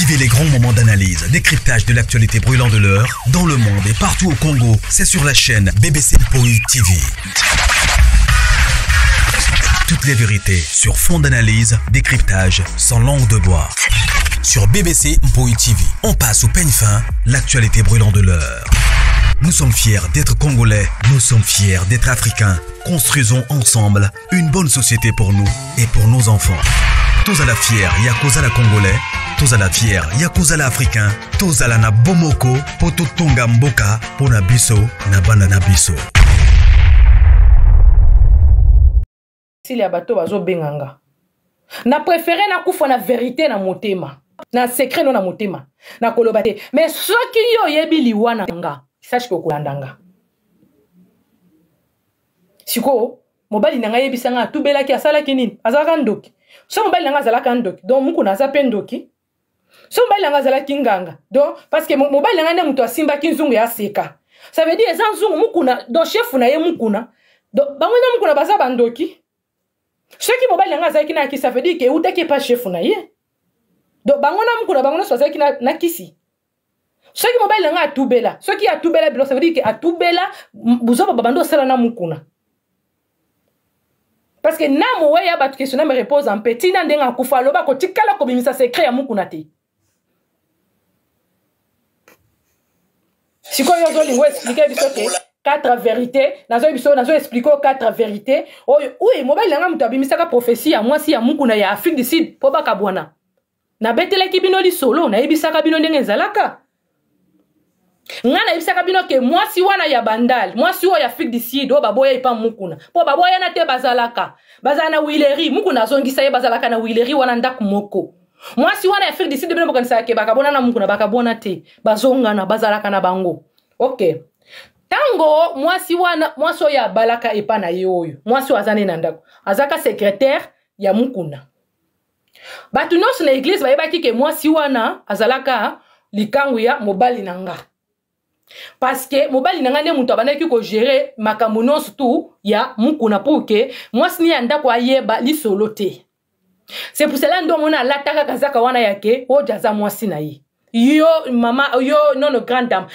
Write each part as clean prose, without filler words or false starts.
Vivez les grands moments d'analyse, décryptage de l'actualité brûlante de l'heure, dans le monde et partout au Congo. C'est sur la chaîne BBC Mpoi TV. Toutes les vérités sur fond d'analyse, décryptage, sans langue de bois. Sur BBC Mpoi TV, on passe au peigne fin l'actualité brûlante de l'heure. Nous sommes fiers d'être Congolais, nous sommes fiers d'être Africains. Construisons ensemble une bonne société pour nous et pour nos enfants. Tous à la fière, Yakoza la Congolais, tous à la fière, Yakoza la Africain, tous à la na Bomoko, poto tonga mboka, pona biso, na bana na biso. Sili ya bato bazobenga nga na préféré nakufa na verité na motema na secret no na motema nakoloba te mais soki yo oyebi liwa na nga sache ke okolanda nga sikoyo mobali na ngai ayebisa ngai atubelaki asalaki nini azalaka ndoki so mobali na ngai azalaka ndoki donc mukuna aza mpe ndoki so mobali na ngai azalaki nganga donc parce que mobali na ngai nde moto asimbaki nzungu ya aseka ça veut dire eza nzungu mukuna donc chef na ye mukuna donc bango nde mukuna baza bandoki soki mobali na ngai azalaki na kisi ça veut dire ke eutaki epa chef na ye donc bango na mukuna bango nyonso bazalaki na, na kisi soki mobali na ngai atubela soki atubela bilo ça veut dire ke atubela buzoba babandi osala na mukuna parce que na mowe ya bato question na me repose en paix ntina ndenge akufa aloba akotikala kobimisa secret ya mukuna te sikoyo ozolinga oexplike biso te quatre vérité nazoyi biso nazo explike oyo quatre vérité oyo ui mobali na ngai moto abimisaka prophétie ya mwasi ya mukuna ya afrique du sud mpo bakabwana nabetelaki bino lisolo nayebisaka bino ndenge ezalaka ngai nayebisaka bino ke mwasi wana ya bandal mwasi oyo ya afrique du sud oyo baboya epa mukuna mpo baboyana te bazalaka bazala na wileri mukuna azongisa ye bazalaka na wileri wana ndako moko mwasi wana ya afrique du sud bino bokanisaka ke bakabona na mukuna bakabona te bazongana bazalaka na bango ok ntango mwasi wana mwasi oyo abalaka epa na ye oyo mwasi oyo aza nde na ndako azalaka secrétaire ya mukuna bato nyonso na eglize bayebaki ke mwasi wana azalaka likangu ya mobali na nga parceke mobali na nga nde moto abandaki kogere makambo nyonso tu ya mukuna pour ke mwasi ne ya ndako ayeba lisolo te c'est pour cela nde omona alataka kazaka wana ya ke oyo aza mwasi na ye yo mama yo nono grande dame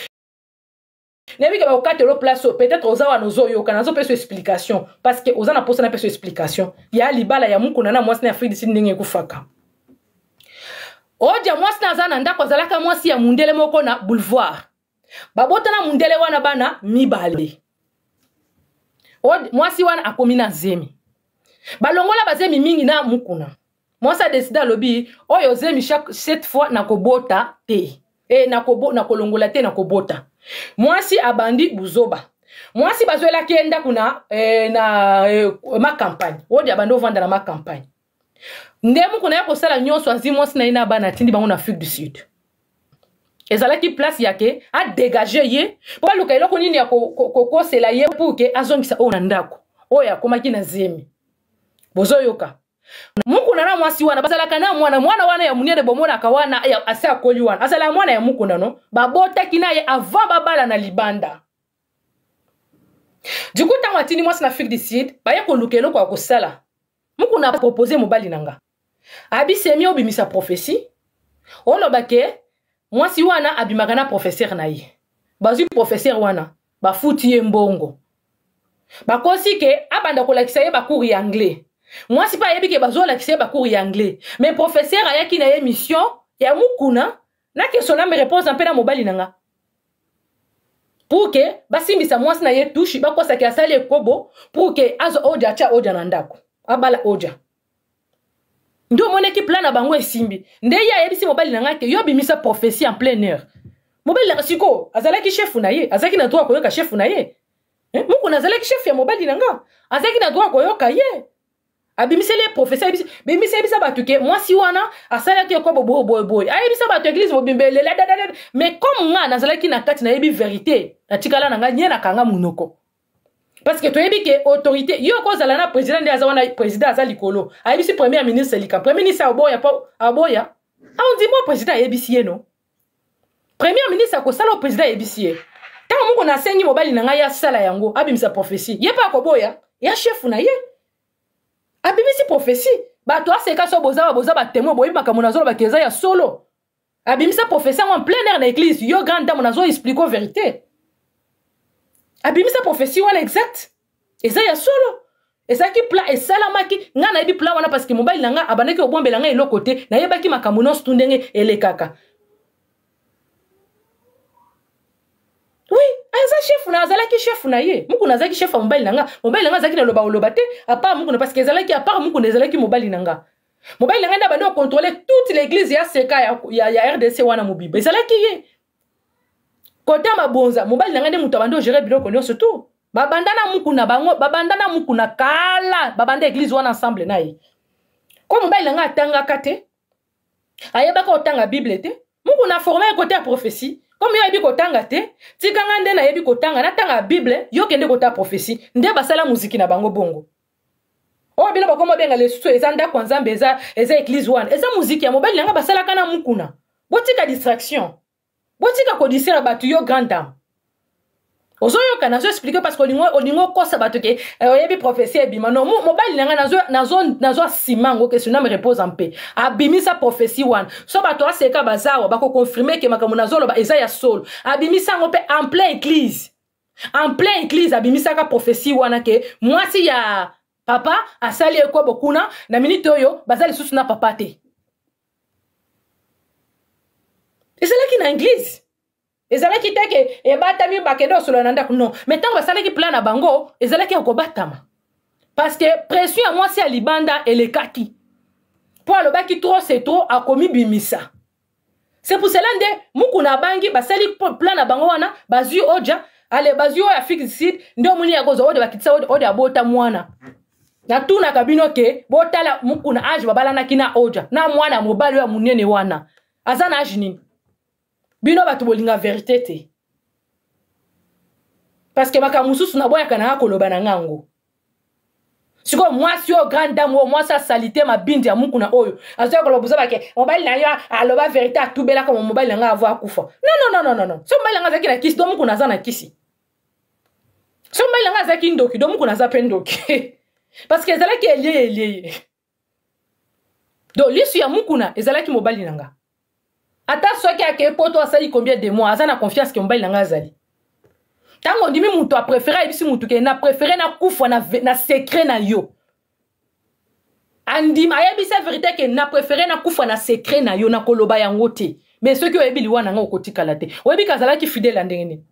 nayebi ke bakokatela yo place oyo peut-être oza wana ozoyoka nazopesa explication parce que oza na mposa napesa explication ya libala ya mukuna na mwasi na afrique du sud ndenge ekufaka odia mwasi na aza na ndako azalaka mwasi ya mundele moko na boulevard babotana mundele wana bana mibale mwasi wana akomi na zemi balongola bazemi mingi na mukuna mwasi adeside alobi oyo zemi chaque cette fois nakobota te e nakolongola te nakobota mwasi abandi buzoba mwasi bazwelaki ye ndako na, eh, na eh, ma campagne odi abandi ovanda na ma campagne nde moko na ye kosala nyonso azwi mwasi na ye na bana atindi bango na afrique du sud ezalaki place ya ke adegage ye mpo baluka eloko nini ya kokosela ye pour ke azongisa oyo na ndako oyo akomaki na zemi bozoyoka mukuna na mwasi wana bazalaka na mwana mwana wana ya munene bomonaka wana asi akoli wana azalaka mwana ya mukuna no babotaki na ye avant babala na libanda du coup ntango atindi mwasi na afrique du sud baye koluka eloko ya kosala mukuna apropose mobali na nga abisemi obimisa prophetie oloba ke mwasi wana abimaka na professeur na ye bazwi professeur wana bafuti ye mbongo bakosi ke abanda kolakisa ye bacours ya anglais mwasi mpe ayebi ke bazolakisa ye bacours ya anglais mais professeur ayaki na ye mission ya mukuna na question na réponse mpe na mobali na nga pour ke basimbisa mwasi na ye touche bakosa ke asali ekobo pour ke azwa odia atya odia na ndako abala odia nde omonaki plan na bango esimbi nde ye ayebisi mobali na ngai ke yo bimisa prophétie en pleine heure mobali na sikoyo azalaki chef na ye azalaki na droit koyoka chef na ye eh, mokuna azalaki chef ya mobali na nga azalaki na droit koyoka ye abimiseli ye prophétie ayebisi bimisa yebisa bato ke mwasi wana asalaki ekobo boye boye boye ayebisa bato eglise mobimba elela dadadada mais comme nga nazalaki na kati nayebi verité natikala na ngai nye nakanga monoko parce que toyebi ke autorité yo okozala na président nde aza wana président aza likolo ayebisi premier ministre lika premier ministre aboya po aboya aondima président ayebisi ye no premier ministre akosala oyo président ayebisi ye ntango moko nasengi mobali na ngai asala yango abimisa prophétie ye mpe akoboya ya chef na ye abimisi prophétie bato aseka so boza boza batemoin boyebi makambo nazolobaka eza ya solo. Abimisa prophétie yango en plein air na église. Yo grande dame nazo expliquer vérité. Abimisa prophétie wana exact. Eza ya solo. Ezalaki plan esalamaki ngai nayebi plan wana parce que mobali na ngai abandaki kobombela ngai eloko te, nayebaki makambo nyonso tu ndenge elekaka. Oui, aza chef na azalaki chef na ye. Mukuna azalaki chef ya mobali na nga. Mobali na nga azalaki na loba oloba te, à part mukuna parce que ezalaki à part mukuna ezalaki mobali na nga. Mobali na nga nde abandi kocontrôler toute l'église ya seka ya RDC wana mobimba. Ezalaki ye. Kota mabonza, mobali na nga nde moto abandi ogérer biloko nyonso tout. Babanda na mukuna bango, babanda na mukuna kala, babanda église wana ensemble na ye. Ko mobali na nga atangaka te, ayebaka kotanga Bible te, mukuna forme ye kote ya prophétie. Comme yo ayebi kotanga te, tika nga nde nayebi kotanga, natanga Bible, yo kende kota prophétie. Nde basala muziki na bango bongo. Oyo bino bakoma benga lisusu eza ndako ya Nzambe, eza église wana, eza muziki ya mobali na nga basalaka na mukuna. Botika distraction. Botika kodisera bato yo grande dame. Ozoyoka nazo expliquer parce que olingo okosa bato ke oyebi prophétie ebima. Non, mobali na nga nazo sima ngo ke son âme repose en paix. Abimisa prophétie wana. So bato aseka bazawa bako confirmer ke makambo nazoloba eza ya solo. Abimisa ngo pe en plein église. En plein église abimisaka prophétie wana ke mwasi ya papa asali ekobo kuna na minute oyo baza lisusu na papa te. Ezalaki na église. Ezalaki te ke ebatami bakende osolola na ndako, non. Mais ntango basalaki plan na bango, ezalaki ya kobatama. Parce que pression ya mwasi ya libanda elekaki. Po alobaki trop c'est trop, akomi bimisa. C'est pour cela nde mukuna abangi basali plan na bango wana, bazwi oja, ale bazwi oyo Afrique du Sud, nde omoni ya kozwa oyo bakitisa oyo abota mwana. Natunaka bino ke botala mukuna age babalanaki na oja, na mwana mobali oyo ya monene wana. Aza na age nini? Bino bato bolinga vérité te. Parce que makambo mosusu naboyaka na nga koloba na ngango. Sikoyo mwasi oyo grande dame oyo mwasi asalite mabindi ya mukuna oyo azoya koloba boza bake mobali na yo aloba vérité atubelaka mo mobali na nga avo akufa. Non, non, non, non, non, non. So mobali na nga azalaki na kisi, do mukuna aza na kisi. So mobali na nga azalaki ndoki, do mukuna aza pe ndoki. Parce que ezalaki elie elie. Donc lisu ya mukuna ezalaki mobali na nga. Ata soki ake poto asali combien de mois, aza na confiance ke mobali na nga azali. Tango ondimi mutu a préféré ayebisi mutu ke na préféré na kufa na secret na yo. Andima ayebisi vérité ke na préféré na kufa na secret na yo na koloba yango te. Mais soki oyebi liwa na nga okotikala te. Oyebi kazalaki fidèle ya ndenge nini?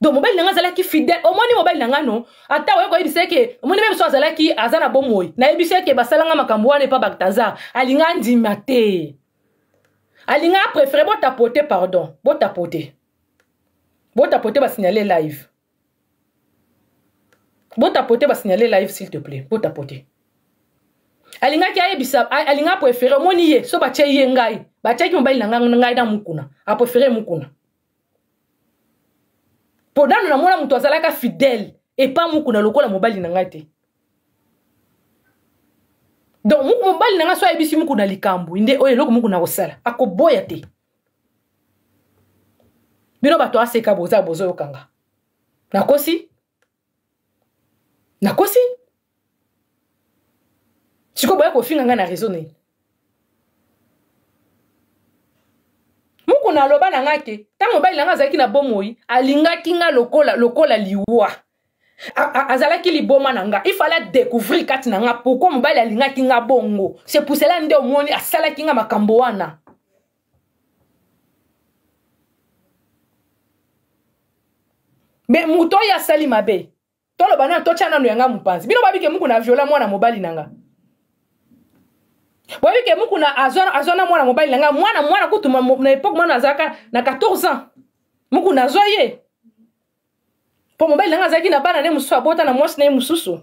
Donc mobali na nga azalaki fidèle. Omoni mobali na nga no, ata oye koyebisa ke omoni même so azalaki aza na bomoi. Nayebisa ke basalanga makambo wana epa Balthazar, alinga ndima te. Alinga préféré botapoter, pardon, botapoter. Botapoter ba signaler live. Botapoter ba signaler live s'il te plaît, botapoter. Alingaki ayebisa, alinga préféré omoni ye so batie ye ngai, batiaki mobali na ngai, ngai na mukuna, a préféré mukuna. Po nanu namona moto azalaka fidèle epa mukuna lokola mobali na ngai te. Donc mobali na ngai so ayebisi mukuna likambo nde oyo eloko mukuna kosala, akoboya te. Bino bato aseka boza bozoyokanga. Nakosi? Nakosi? Sikoyo boya kofinga ngai na réseau nini? Mukuna aloba na ngai ke ntango mobali na ngai azalaki na bomoi, alingaki nga lokola liwa. Azalaki liboma na nga. Il fallait découvrir kati na nga pourquoi mobali alingaki nga bongo. C'est pour cela nde omoni asalaki nga makambo wana. Mais moto oyo asali mabe, toloba nanu, totya nanu yanga mopanzi. Bino babike mukuna viola mwana mobali na nga. Boyebi ke mukuna azwa na mwana mobali na nga, mwana kutu na époque mwana azalaka na 14 ans. Mukuna azwa ye. Po mobali na nga azalaki na bana ne mosusu abota na mwasi na ye mosusu.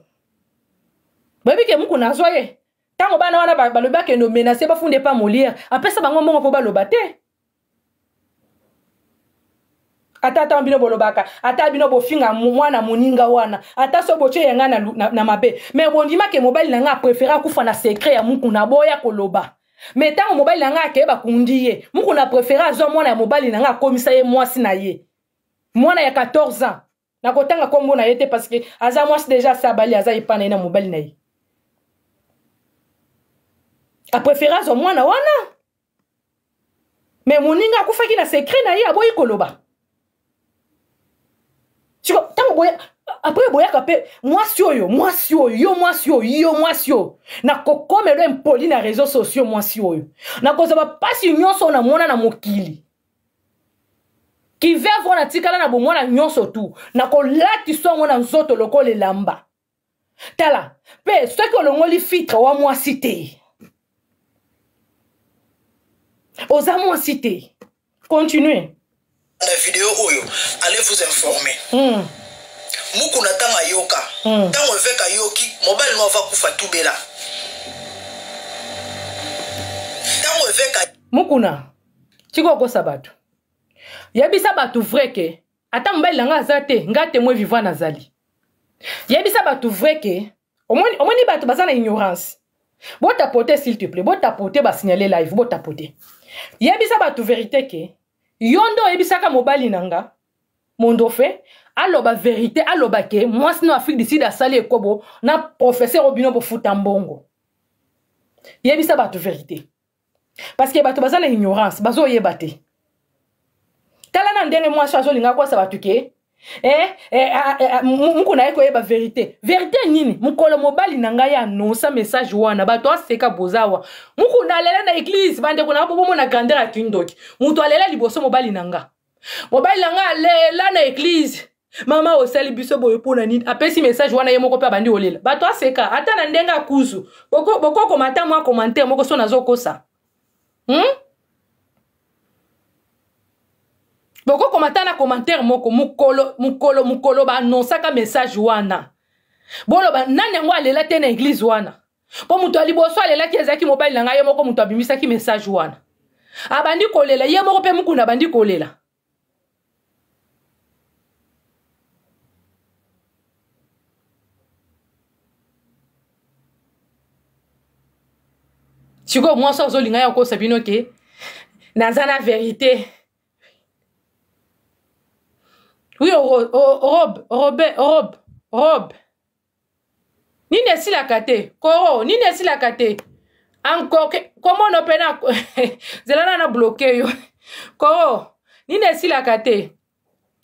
Boyebi ke mukuna azwa ye. Tango bana wana balobi bakende menacer bafunde pa Molière, apesa bango mbongo po baloba te. Ata ata bino bolobaka, ata bino bofinga mwana moninga wana, ata so botie ya nga na mabe. Mais bondima ke mobali na nga préféré akufa na secret ya mukuna boya koloba. Mais tango mobali na nga akeye bakundi ye, mukuna préféré azwa mwana ya mobali na nga akomisa ye mwasi na ye. Mwana ya 14 ans. Nakotanga kombo na ye te parce que aza mwasi déjà asabali, aza epa na ye na mobali na ye. Apréféré azwa mwana wana, mais moninga akufaki na secret na ye, aboyi koloba. Siko ntango boya après, boyaka mpe mwasi oyo, mwasi oyo, yo mwasi oyo, yo mwasi oyo, nakokomelo impoli na réseau sociaux. Mwasi oyo, nakozwa bapasi nyonso oyo namona na mokili, kivevre natikala na bomwana nyonso tu, nakolatisa yango na nzoto lokola elamba. Tala mpe soki olongoli filtre wa mwasi te, oza mwasi te. Continue. Na video oyo, allez vous informer. Mukuna, ntango ayoka, ntango évêque ayoki mobali no ava kufa, tubela. Ntango évêque Mukuna, tika okosa bato. Yebisa bato vrai ke ata mobali na nga aza te, nga témoin vivant nazali. Yebisa bato vrai ke omoni, omoni bato baza na ignorance. Botapote, s'il te plaît, botapote, basignale live, botapote. Yebisa bato vérité ke yo nde oyebisaka mobali na nga Mondofe aloba vérité, aloba ke mwasi no Afrique du Sud asali ekobo na professeur oyo bino bofuta mbongo. Yebisa bato vérité, parce que bato baza na ignorance, bazoyeba te. Tala na ndenge mwasi azolinga kosa bato ke eh, mukuna ye koyeba vérité. Vérité nini? Mokolo mobali na ngai annonça message wana, bato aseka bozawa. Mukuna alela na église. Bandeko na bomona grandeur ya kindoki. Moto alela liboso mobali na nga, mobali na ngai alela na église: "Mama, osali biso boye mpo na nini?" Apesi message wana, ye moko mpe abandi kolela, bato aseka. Ata na ndenge akuzu, bokokoma ata mwa commentaire moko so nazokosa, Bokokoma ata na commentaire moko. Mokolo, mokolo, mokolo baannonsaka message wana, boloba nani yango alela te na église wana? Mpo moto ya liboso alelaki ezalaki mobali na ngai ye moko. Moto abimisaki message wana abandi kolela ye moko mpe. Mukuna abandi kolela. Sikoyo mwasi azolinga ya kokosa bino ke naza na vérité. Oui, robe, robe, robe, robe. Nini esilaka te? Koro, nini esilaka te encore? Komono mpe na nzela na na bloquer yo. Koro, nini esilaka te?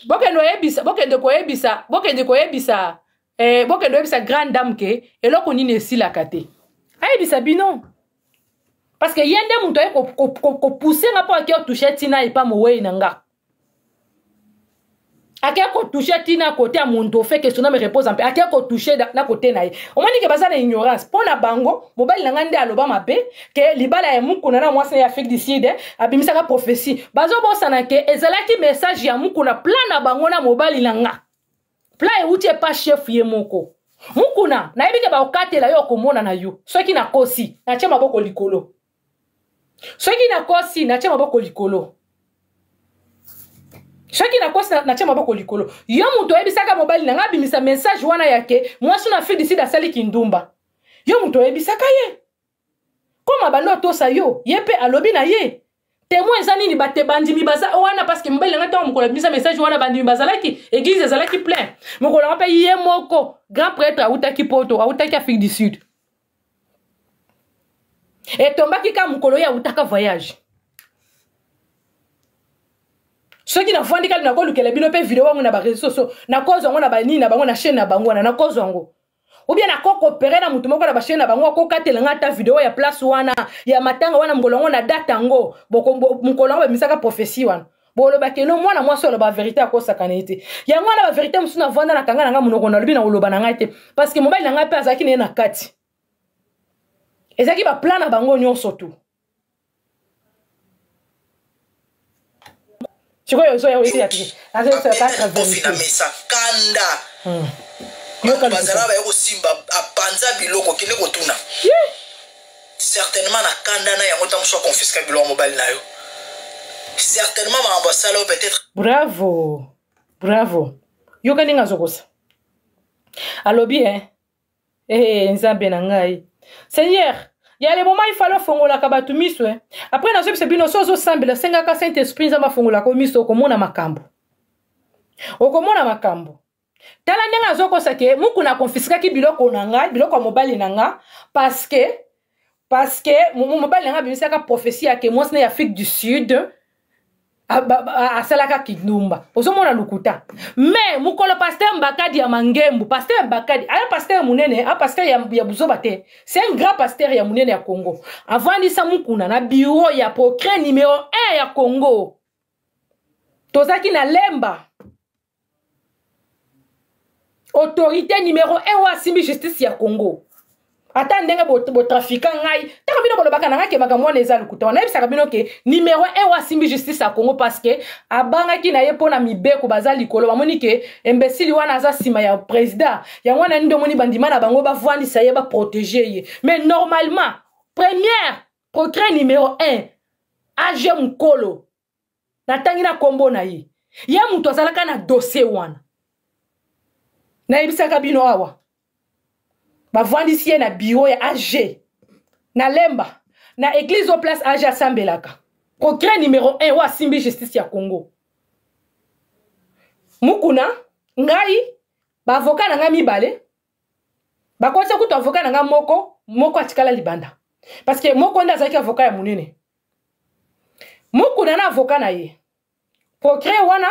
Bokende oyebisa, bokende koyebisa, bokende koyebisa, bokende oyebisa grande dame ke eloko nini esilaka te. Ayebisa bino, parce que ye nde moto aye kopousser nga mpo ake otouche ntina epa mowei na nga, ake kotouche ntina kote ya Mondofe, que son âme repose en paix. Ake kotouche na kote na ye. Omoni ke baza na ignorance. Mpo na bango, mobali na ngai nde aloba mabe ke libala ya Mukuna na mwasi na ye Afrique du Sud abimisaka prophétie. Bazobosana ke ezalaki message ya Mukuna, plan na bango na mobali na nga, plan euti epa chef ye moko. Mukuna, nayebi ke bakokatela yo, okomona na yo. Soki nakosi, natie maboko likolo. Soki nakosi, natie maboko likolo. Soki nakosi, natie maboko likolo. Yo moto oyebisaka mobali na ngai abimisa message wana ya ke mwasi na Afrique du Sud asali kindumba. Yo moto oyebisaka ye koma bando otosa yo. Ye mpe alobi na ye. Témoin eza nini? Bate bandimi baza wana, parce que mobali na ngai, ntango mokolo abimisa message wana, bandimi bazalaki, église ezalaki plein. Mokolo yango mpe ye moko grand prêtre awutaki Poto, awutaki Afrique du Sud. Etombaki kaka mokolo ye awutaka voyage. Soki nafandi kali, nakolukela bino mpe video yango na baréseaux sociaux, nakozwa yango na banini na bango, na chaîne na bango wana, nakozwa yango, ou bien nakokopere na motu moko na bachaîne na bango, akokatela nga ata video ya place wana ya matanga wana, mokolo yango na date yango, mokolo yango babimisaka prophétie wana. Bolobaki no mwana mwasi oloba vérité, akosaka na ye te. Yango wana bavérité mosusu navanda, nakanga na ngai monoko, nalobi na koloba na ngai te, parce que mobali na ngai mpe azalaki na ye na kati. Ezalaki baplan na bango nyonso tu. Sikoyo ozoya oyebi te, azoyebisa vérité na mesa kanda. Bazala baye kosimba, apanza biloko. Kende kotuna, certainement na kanda na yango, ntango mosusu aconfiska biloko mobali na yo, certainement makambo asala yo peut-être. Bravo, bravo. Yoka ndenge azokosa, alobi eh, eh, Nzambe na ngai, Seigneur, ya le moment il fallait ofongolaka bato miso, eh. Après nazobisa bino, so ozosambela, sengaka Saint Esprit, Nzambe afongolaka miso, okomona makambo, okomona makambo. Tala ndenge azokosa ke Mukuna akonfiskaki biloko na ngai, biloko ya mobali na nga, parce que Parce que mobali na ngai abimisaka prophétie ya ke mwasi na ya Afrique du Sud asalaka kindumba. Ozomona lokuta. Mais mokolo pasteur Mbakadi ya Mangembu, pasteur Mbakadi aya pasteur monene, a pasteur ya buzoba te, c'est un grand pasteur ya monene ya Congo, avandisa Mukuna na bureau ya procureur numéro 1 ya Congo. Tozalaki na Lemba, autorité numéro 1 oyo asimbi justice ya Congo. Ata ndenge botrafika ngai, ntango bino bolobaka na ngai ke makambo wana eza lokuta, wana nayebisaka bino ke numéro 1 oyo asimbi justice ya Congo, parce que abangaki na ye mpo na mibeko baza likolo, bamoni ke imbécile wana aza nsima ya président. Yango wana nde omoni bandima na bango bavandisa ye, baprotege ye. Mais normalement, première procureur numéro 1 AG Mokolo, natangi na kombo na ye, ye moto azalaka na dossier wana. Nayebisaka bino awa, bavandisi ye na bureau ya AG na Lemba, na église au place AG asambelaka. Procureur numéro 1 oyo asimbi justice ya Congo, Mukuna, ngai, baavocat na ngai mibale bakotisa kutu avocat na ngai moko, moko atikala libanda parce que moko nde azalaki avocat ya monene. Mukuna na avocat na ye, procureur wana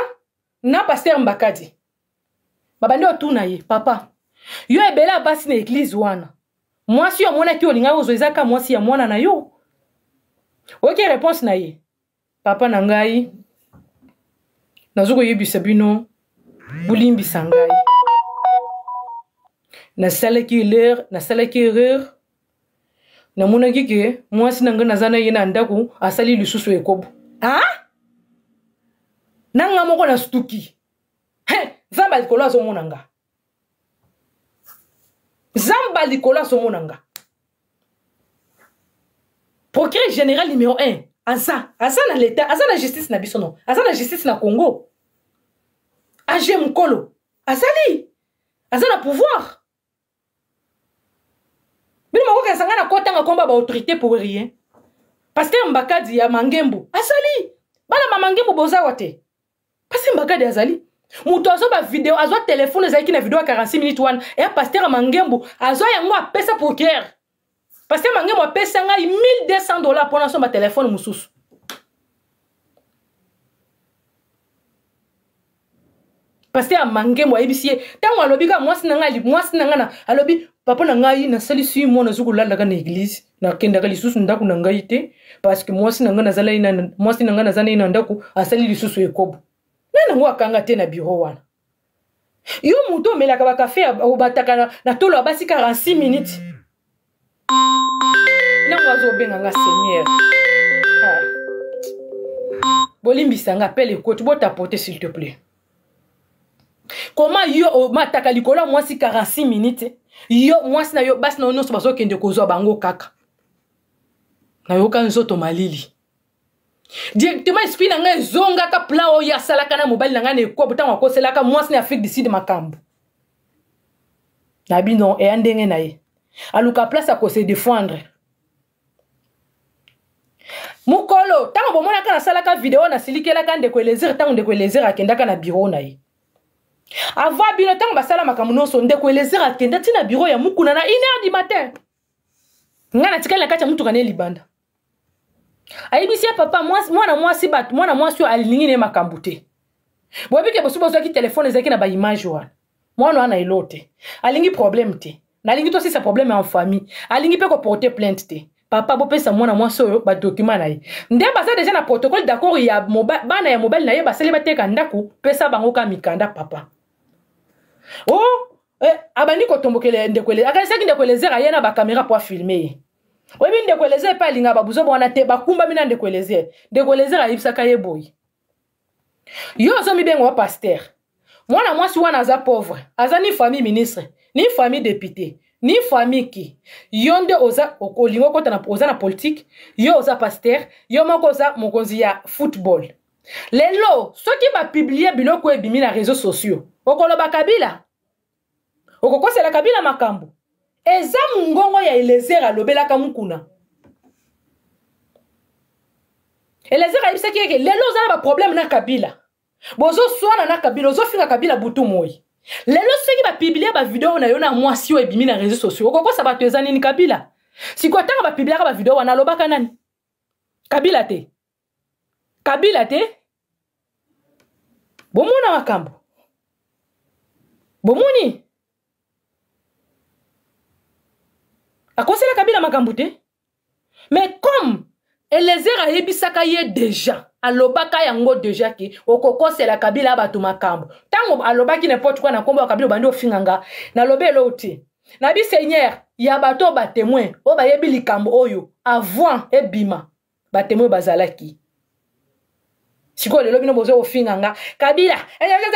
na pasteur Mbakadi, babandi otuna ye: "Papa, yo ebele ya basi na église wana, mwasi oyo amonaki olingaki ozwa eza ka mwasi ya mwana na yo?" Oyoki réponse na ye: "Papa na ngai, nazo koyebisa bino, bolimbisa ngai, nasalaki erreur, nasalaki erreur. Namonaki ke mwasi na ngai naza na ye na ndako asali lisusu ekobo." Ah, na nga moko nasutuki. Nzambe likolo azomona nga, Nzambe likolo azomona nga. Procureur général numéro 1 aza na l'état, aza na justice na biso, non, aza na justice na Congo. AG Mokolo azali, aza na pouvoir. Bino makokanisa ngai na kotanga komba baautorité pour rien. Pasteur Mbakadi ya Mangembu azali, bana ba Mangembu bozawa te. Pasteur Mbakadi azali moto azwa bavideo, azwa telefone ezalaki na video ya 46 minutes wana eya pasteur ya Mangembu, azwa yango apesa procureur. Pasteur Mangembu apesa ngai 1200 $ mpona asomba telefone mosusu. Pasteur ya Mangembo ayebisi ye, ntango alobi kaka mwasi na ngai, mwasi na ngai na alobi: "Papa na ngai, nasalisi mwana, azi kolalaka na église, nakendaka lisusu ndako na ngai te parce que mwasi na ngai nazalai na mwasi na ngai naza nai na ndako asali lisusu ekobo." Nani yango akanga te na bureau wana? Yo moto omelaka bakafe, obataka na tolo ya basi 46 minutes. Nango azobenga nga, Seigneur. Ah. Bolimbisa nga, appel ekoti, botapote s'il te plaît. Koma yo omataka likolo ya mwasi 46 minutes, yo mwasi na yo, basi na yo nyonso bazokende kozwa bango kaka. Nayoka nzoto malili directement, esprit na ngai ezongaka plan oyo asalaka na mobali na ngai na ekobo, ntango akoselaka mwasi na Afrique du Sud makambo na bino. Eya ndenge na ye aluka place ya kose défendre. Mokolo ntango bomonaka nasalaka video, nasilikelaka ndeko Elezir. Ntango ndeko Elezir akendaka na bureau na ye, avant bino, ntango basala makambo nyonso, ndeko Elezir akenda ntina bureau ya Mukuna na 1 heure du matin. Ngai natikali na kati ya mutuka na ye libanda. Ayebisi ye: "Papa, mwana mwasi, bato, mwana mwasi oyo alingi na ye makambo te. Boyebi ke bosi bozwaki telefone ezalaki na baimage wana. Mwana wana elo te, alingi problème te, nalingi tosisa problème en famille, alingi mpe koporte plainte te. Papa, bopesa mwana mwasi oyo badocument na ye nde baza déjà na protocole d'accord ya bana ya mobali na ye, basali bateka ndako, pesa bango ka mikanda, papa." O oh, abandi kotombokela ndeko. Akanisaki ndeko Elezer aye na bacaméra po afilme ye. Oyebi ndeko Elezer epe alingaka babuzoba wana te. Bakumbami na ndeko Elezer. Ndeko Elezer ayebisaka ye boye: "Yo ozomibenga wa pasteur, mwana mwasi wana aza pauvre, aza ni famille ministre, ni famille député, ni famille ki. Yo nde oza olingi okota na, oza na politique, yo oza pasteur, yo moko oza mokonzi ya football. Lelo soki bapublier biloko oyo ebimi na réseaux sociaux, okoloba Kabila, okokosela Kabila makambo." Eza mongongo ya Elezer alobelaka Mukuna. Elezer ayebisaki eke lelo oza na baproblème na Kabila, bozoswana na Kabila, ozofinga Kabila butu moi. Lelo soki bapublier bavideo na yo na mwasi oyo ebimi na réseaux sociaux, okokosa bato eza nini, Kabila? Sikoyo ntango bapibliaka bavideo wana, alobaka nani? Kabila te, Kabila te. Bomona makambo, bomoni akosela Kabila makambo te. Mais comme Elezer ayebisaka ye deja, alobaka yango deja ke okokosela Kabila bato makambo, ntango alobaki n'importe quoi na nkombo ya Kabila, obandi ofinga nga, nalobi eloo te. Nabi Seigneur ya bato oyo batemoin oyo bayebi likambo oyo avant ebima, batemoin bazalaki. Sikoyo lelo bino bozo kofinga nga Kabila,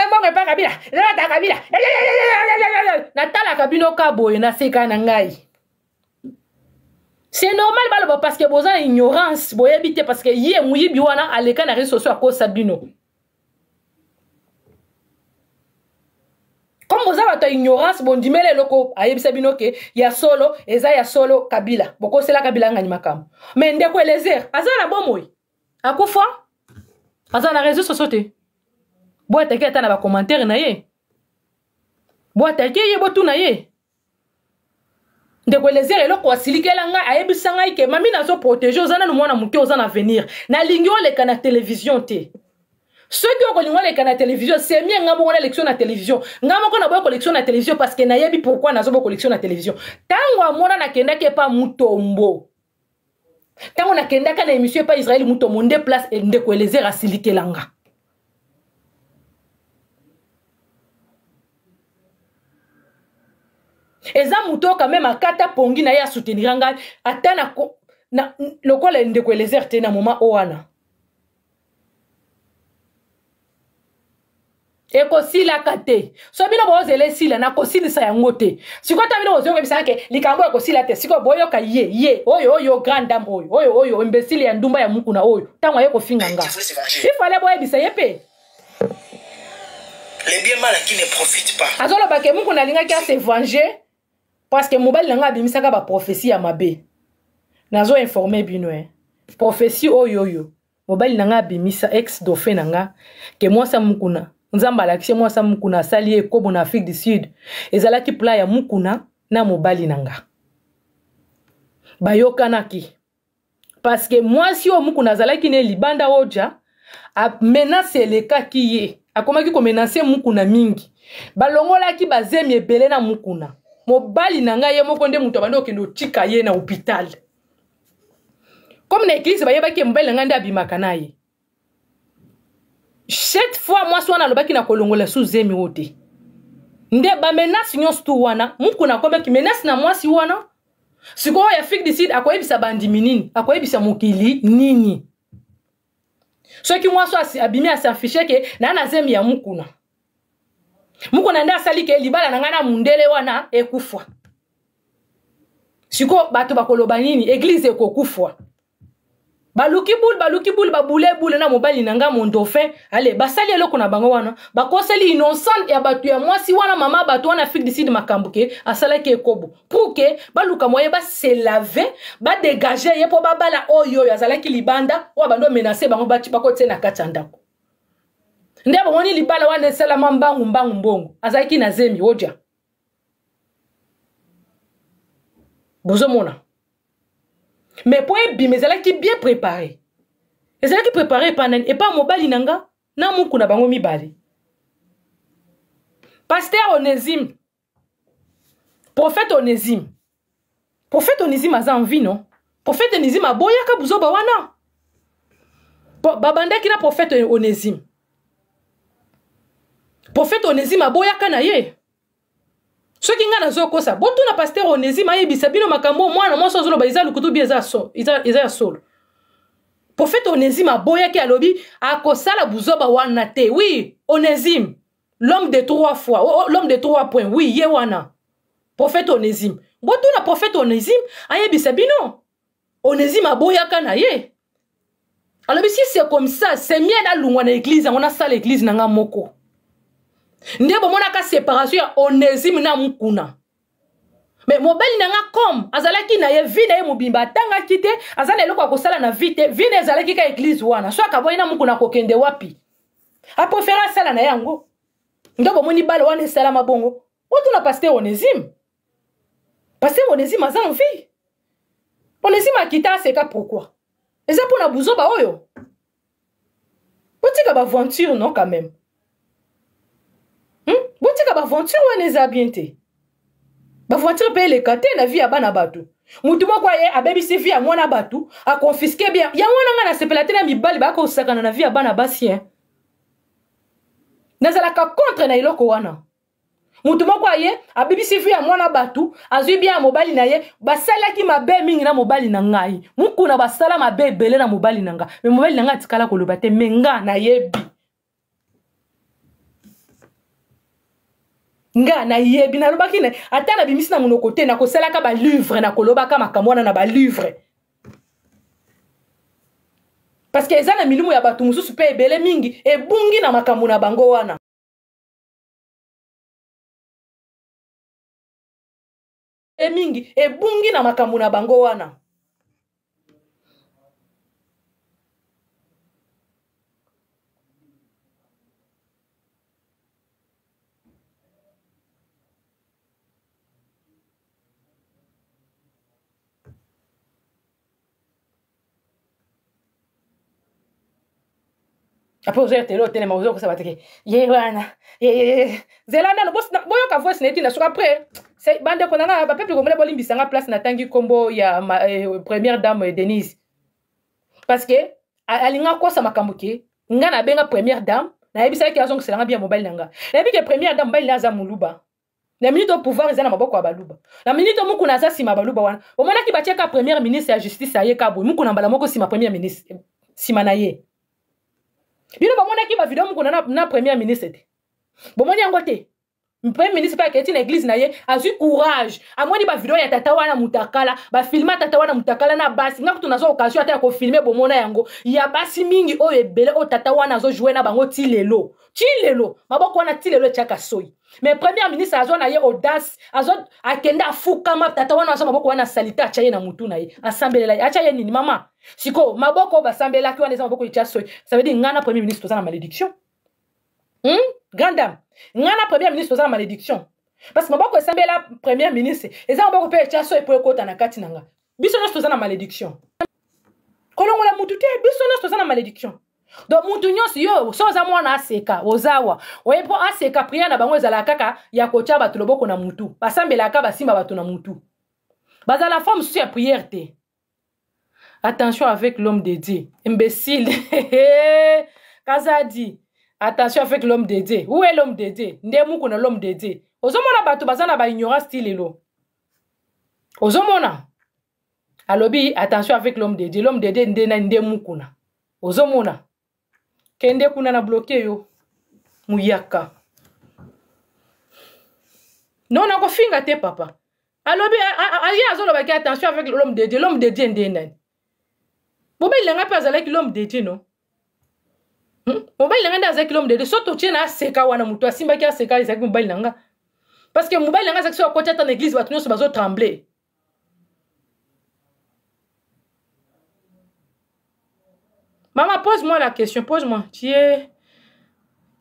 mbongo epa Kabila, elata Kabila. Natalaka bino ka boye, naseka na ngai. C'est normal baloba, parce que boza na ignorance, boyebi te, parce que ye moyibi wana aleka na réseau sociaux, akosa bino. Comme boza bato ya ignorance, bondimela eloko ayebisa bino ke ya solo eza ya solo. Kabila, bokosela Kabila ngani makambo. Mais ndeko Elezer aza na bomoi, akufa, aza na réseau sociaux te. Boatake ata na bacommentaire na ye, boatake ye, botuna ye. Ndeko Elezer, eloko asilikela ngai, ayebisa ngai ke mami, nazoprotege, oza nanu mwana moke, oza na avenir, nalingi oleka na télévision te. Soki okolinga oleka na télévision, c'est mieux nga moko nalekisio na télévision. Nga moko naboya kolekisio na télévision parce que nayebi pourquoi nazoboya kolekisio na télévision. Ntango amona nakendaki epa Mutombo, ntango nakendaka na émission epa Israel Mutombo, nde place ndeko Elezer asilikelanga. Eza moto oyo quand même akata pongi na ye, asoutenira ngai ata na, na lokola ndeko Elezer te na moment o wana. Ekosilaka te. So bino bozela esila, nakosilisa yango te. Sikoyo ta bino bozoyokebisaka ke likambo ekosila te. Sikoyo boyoka ye, ye oyo, oyo grande dame oyo, oyo, oyo imbécile ya ndumba ya Mukuna oyo, ntango aye kofinga nga, ifale boyebisa ye mpe. Les biens mal acquis ne profitent pas. Azoloba ke Mukuna alingaki ase venger parce que mobali na ngai abimisaka baprophétie ya mabe. Nazo informe bino, eh. Prophétie oyo, oyo mobali na ngai abimisa, ex dauphin na nga, ke mwasi ya Mukuna, Nzambe alakisi mwasi ya Mukuna asali ye ekobo na Afrique du Sud. Ezalaki plan ya Mukuna na mobali na nga, bayokanaki, parce que mwasi oyo Mukuna azalaki ne libanda oja, menace elekaki ye, akomaki komenace Mukuna mingi, balongolaki bazemi ebele na Mukuna. Mobali na ngai ye moko nde moto abandi okende otika ye na hôpital. Comme na église bayebaki mobali na ngai nde abimaka na ye, chaque fois mwasi wana alobaki na kolongola su zemi oyo te. Nde bamenace nyonso tu wana, Mukuna akomaki menace na mwasi wana. Sikoyo ya Afrique du Sud akoyebisa bandimi nini? Akoyebisa mokili nini soki mwasi abimi as'affiche ke naa na zemi ya Mukuna? Mukuna nde asali ke libala na ngai na mundele wana ekufa. Sikoyo bato bakoloba nini? Église ekokufwa. Baluki bule, baluki bule, babule bule na mobali na nga, mon dauphin. Ale basali eloko na bango wana, bakoseli innocent ya bato ya mwasi wana, mama bato wana Afrique du Sud, makambo ke asalaki ekobo, pour ke baluka moye base lave, badégage ye mpo babala oyo oyo azalaki libanda, oyo bando menace bango, bakotie na kati ya ndako. Nde bomoni libala wana esalama mbangu mbangu, mbongo azalaki na zemi oja. Bozomona, mais mpo ebima ezalaki bien préparé, ezalaki préparé epa nani? Epa mobali na nga na muku na bango mibale. Pasteur Onésime, prophète Onésime, prophète Onésime aza en vie, non? Prophète Onésime aboyaka buzoba wana. Babandaki na prophète Onésime, prophète Onésime aboyaka na ye. Soki ngai nazokosa, botuna pasteur Onésime, ayebisa bino makambo. Mwana mwasi azoloba eza lukutu bi eza, so, eza, eza ya solo. Prophète Onésime aboyaki, alobi akosala buzoba wana te. Oui, Onésime, l'homme de trois fois, oh, oh, l'homme de trois points, oui, ye wana prophète Onésime. Botuna prophète Onésime, ayebisa bino. Onésime aboyaka na ye, alobi si c'est comme ça, c'est mieux nalungwa na église yango, nasala église na nga moko. Nde bomonaka séparation ya Onésime na Mukuna. Mais mobali na nga, comme azalaki na ye vie na ye mobimba atangaki te, aza na eloko ya kosala na vie te, vie na ezalaki ka église wana. So akaboyi na Mukuna, kokende wapi? Apréféré asala na yango. Nde bomoni bala wana esalama bongo. Otuna pasteur Onésime, pasteur Onésime aza en vie. Onesime akita aseka pourquoi? Eza mpo na buzoba oyo. Botika ba aventure non quand même. Botika ba aventure wana eza bien te. Ba aventure pe eleka te na vie ya bana bato. Mutu moko aye abebisi vie ya mwana bato, aconfisque bien. Yango wana nga nasepela te na mibali bakosakana na vie ya bana basi hein. Nazalaka contre na eloko wana. Mutu moko aye abebisi vie ya mwana bato, azwi bien ya mobali na ye, basalaki mabe mingi na mobali na ngai. Mukuna basala mabe ebele na mobali na nga. Mais mobali na ngai atikala koloba te, mais nga nayebi. Nga nayebi, nalobaki na ata nabimisi na monoko te, nakosalaka ba livre, nakolobaka makambo wana na ba livre. Parce que eza na milimo ya bato mosusu pe ebele mingi ebungi na makambo na bango wana. E mingi ebungi na makambo na bango wana. Après ozoya tele otelema ozoya kosala bateke ye wana zela nano boyoka voice na ye tina soki après bandeko na nga bapeuple congolais bolimbisa nga place natangi nkombo ya première dame Denise parce que alinga akosa makambo ke nga nabenga première dame nayebisaki azongisela nga bien mobali na nga nayebi ke première dame mobali na aza moluba. Na minute au pouvoir eza na maboko ya baluba. Na minute mukuna aza sima baluba wana. Omonaki batiaka première ministre ya justice aye kabwe. Mukuna mbala moko sima première ministre sima na ye. Bino bamonaki ba video mukuna na première ministre te. Bomoni yango te. Premier ministre pe aketi na église na ye, azwi courage. Amoni ba video ya tata wana mutakala, ba filma tata wana mutakala na basi. Nga kutu nazo occasion ata ya ko filmer bomona yango. Ya basi mingi oyo ebele oyo tata wana azo jouer na bango ti lelo. Ti lelo, maboko wana ti lelo etiaka soyi. Mais premier ministre azo na ye audace, azo akenda afukama tata wana azo maboko wana salite atia ye na mutu na ye. Asambelela ye, atia ye nini mama? Siko maboko basambelaki wana eza maboko etia soyi. Ça veut dire nga na premier ministre toza na malédiction. Grande dame, nga na premier ministre toza na malédiction. Parce que maboko esambela premier ministre, eza maboko pe etia soyi po ekota na kati na nga. Biso nyonso toza na malédiction. Kolongola mutu te, biso nyonso toza na malédiction. Donc mutu nyonso yo so oza mwana aseka ozawa oye po aseka prière na bango ezalaka kaka ya kotia bato loboko na mutu, basambelaka basimba bato na mutu, bazala forme mosusu ya prière te. Attention avec l'homme de Dieu, imbécile. Kazadi, attention avec l'homme de Dieu. Où est l'homme de Dieu? Nde muku na l'homme de Dieu. Ozomona bato baza na ba ignorance ti lelo. Ozomona alobi attention avec l'homme de Dieu. L'homme de Dieu nde na nde mukuna. Ozomona kende kuna na bloqué yo muyaka. Non, nakofinga te papa. Alobi ye azolobaki attention avec l'homme de Dieu. L'homme de Dieu nde nani? Mobali na ngai mpe azalaki l'homme de Dieu non? Mobali na ngai nde azalaki l'homme de Dieu. So totie na aseka wana moto asimbaki aseka ezalaki mobali na ngai. Parce que mobali na ngai azalaki so akoti ata na église bato nyonso bazo trembler. Maman, pose-moi la question, pose-moi. Tu es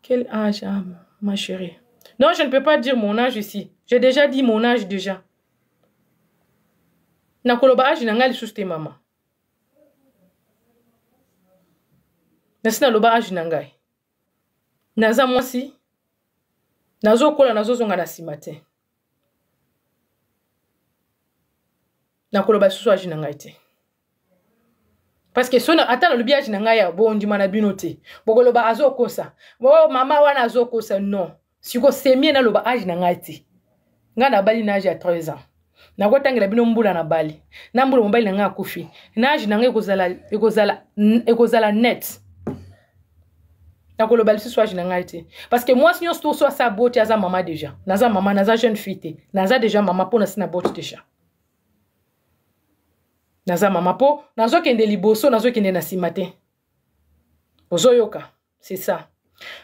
quel âge, ah, ma chérie? Non, je ne peux pas dire mon âge ici. J'ai déjà dit mon âge déjà. Nakoloba âge na ngai lisusu te mama. Nasi naloba âge na ngai. Naza mwasi. Nazokola, nazozonga na nsima te. Nakoloba lisusu âge na ngai te. Parce que sona ata nalobi âge na ngai ya bondima na bino te. Bokoloba azokosa. Oh mama wana azokosa non. Siko semie naloba âge na ngai te. Ngai nabali na âge ya 13 ans. Nakotangela bino mbula na bali. Na mbula mobali na ngai akufi. Na âge na ngai ekozala net. Nakoloba lisusu âge na ngai te. Parce que mwasi nyonso to so asa boti aza mama déjà. Naza mama, naza jeune fille te. Naza déjà mama po na sina boti déjà. Naza mama po nazokende liboso, nazokende na nsima te. Ozoyoka, c'est ça.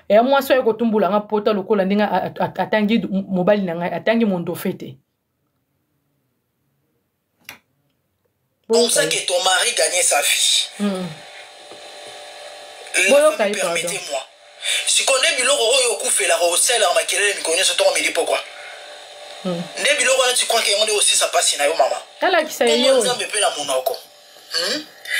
Ya mwasi oyo kotumbula nga pota lokola ndenge atangi mobali na ngai, atangi mondofe te. Comme ça que ton mari gagnait sa vie. La famille, permettez-moi. Sikoyo nde biloko oyo okufelaka osalelaka makelele mikolo nyonso ntongo midi pokwa. Nde biloko wana, tu crois que yango nde osisa mpasi na yo, mama? Alakisa ye yo. Nzambe mpe na monoko.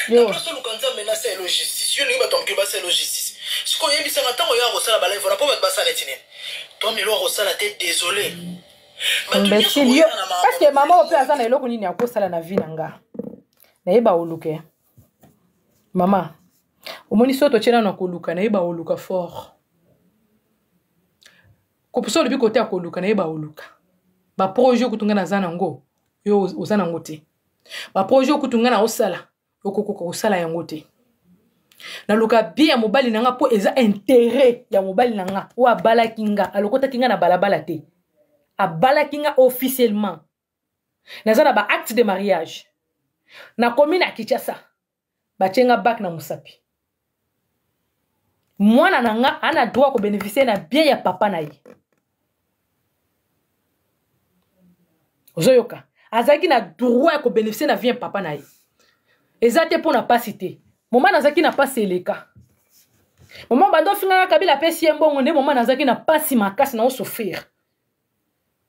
Yo. Oluka Nzambe nasala justice. Yo olingi bato ya mokili basala justice. Sikoyo oyebisanga, ntango oyo akosala balive wana, mpo bato basala neti nini? Tomelo akosala te, désolé. Imbécile yo, parce que mama oyo mpe aza na eloko nini akosala na vie na nga? Nayeba oluke, mama. Omoni, so totie nano koluka, nayeba oluka fort. Koposo olobi kote ya koluka, nayeba oluka baprojet okutu nga naza nango, yo oza nango te. Baprojet okutu nga na osala, okokoka kosala yango te. Naluka bien ya mobali na nga, mpo eza intérêt ya mobali na nga oyo abalaki nga. Alokotaki nga na balabala te, abalaki nga officiellement. Naza na baacte de mariage. Nakomi na Kinshasa, batie nga bague na mosapi. Mwana na nga ana droit kobénéficie na bien ya papa na ye. Ozoyoka, azalaki na droit ya kobénéficie na bien papa na ye. Eza te mpo na pasi te. Moma nazalaki na pasi eleka, moma bando ofingaka Kabila apesi ye mbongo, nde moma nazalaki na pasi makasi na osouffrir.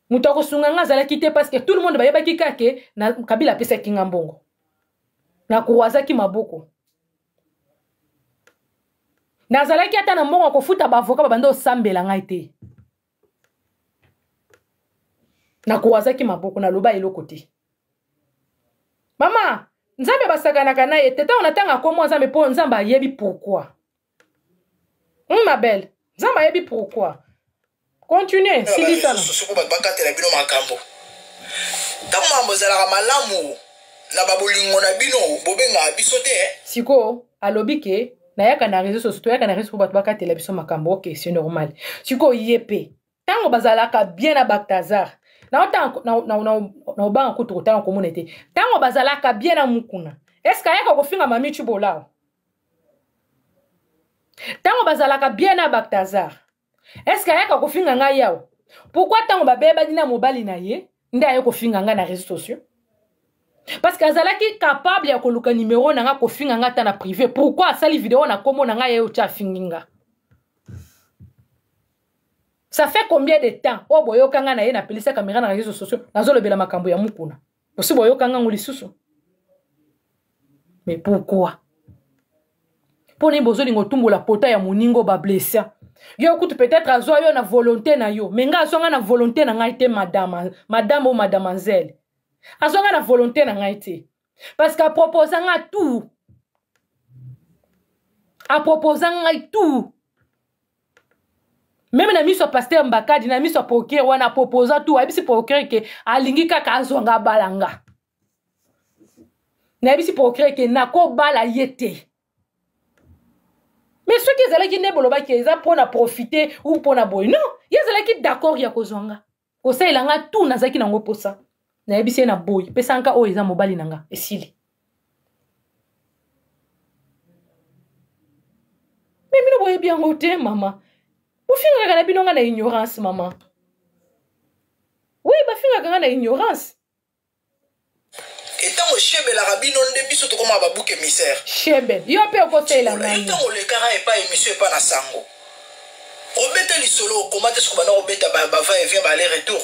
Moto akosunga nga azalaki te, parce que tout le monde bayebaki kake na Kabila apesaki nga mbongo. Nakuwazaki maboko, nazalaki ata na mbongo ya kofuta baavocat babanda osambela ngai te. Nakuwazaki maboko, naloba eloko te. Mama, Nzambe basakanaka na ye te. Ntango natanga kombo Nzambe, mpo Nzambe ayebi pourquoi. Ma belle, Nzambe ayebi pourquoi. Continue, silisana. Soko bato bakatela bino makambo, ntango makambo ezalaka malamu na babolingo na bino, bobengaka biso te. Sikoyo alobi ke nayaka na réseau sociaux, toyaka na réseau po bato bakatela biso makambo. Ok, c'est normal. Sikoyo ye mpe, ntango bazalaka bien na Baltazar, na obanga kutu kotanga komona te. Ntango bazalaka bien na Mukuna, est-ce ayaka kofinga Mami Cibolao? Ntango bazalaka bien na Baltazar, est-ce ayaka kofinga ngai yawo? Pourquoi ntango babebani na mobali na ye nde aye kofinga ngai na réseaux sociaux? Parce que azalaki capable ya koluka numero na nga, kofinga nga ata na privé. Pourquoi asali video na kombo na ngai, ye otya, afingi nga? Ça fait combien de temps oyo boyoka nga na ye napelisa caméra na réseaux sociaux, nazolobela makambo ya Mukuna? Osi boyoka ngango lisusu? Mais pourquoi? Mpo nini bozolinga otumbola pota ya moningo bablesser yo? Kutu peut-être azwa yo na volonté na yo, mais nga azwa nga na volonté na ngai te. Madame, madame o madame Anzele azwa nga na volonté na ngai te, parce que aproposa nga tout, aproposa ngai tout, même na miso ya pasteur Mbakadi, na miso ya procureur wana. Aproposa tout, ayebisi procureur ke alingi kaka azwa nga, abala nga. Nayebisi procureur ke nakobala ye te. Mais soki ezalaki nde bolobaki eza mpona profiter ou mpona boye, non, ye azalaki d'accord ya kozwa nga, kosalela nga tout. Nazalaki nango mposa, nayebisi ye na boyi, pesa nka oyo eza mobali na nga, esili. Mais bino boyebi yango te, mama. Bofingaka na bino nga na ignorance, mama. Oui, bafingaka nga na ignorance. Etango eshebelaka bino nde biso tokomaka babouc émissaire. Shebe yo mpe okosalela ngai. Ntango olekaka epa émission, epa na sango, obeta lisolo, okoma te. Soki banda kobeta bava et vient, ba aller retour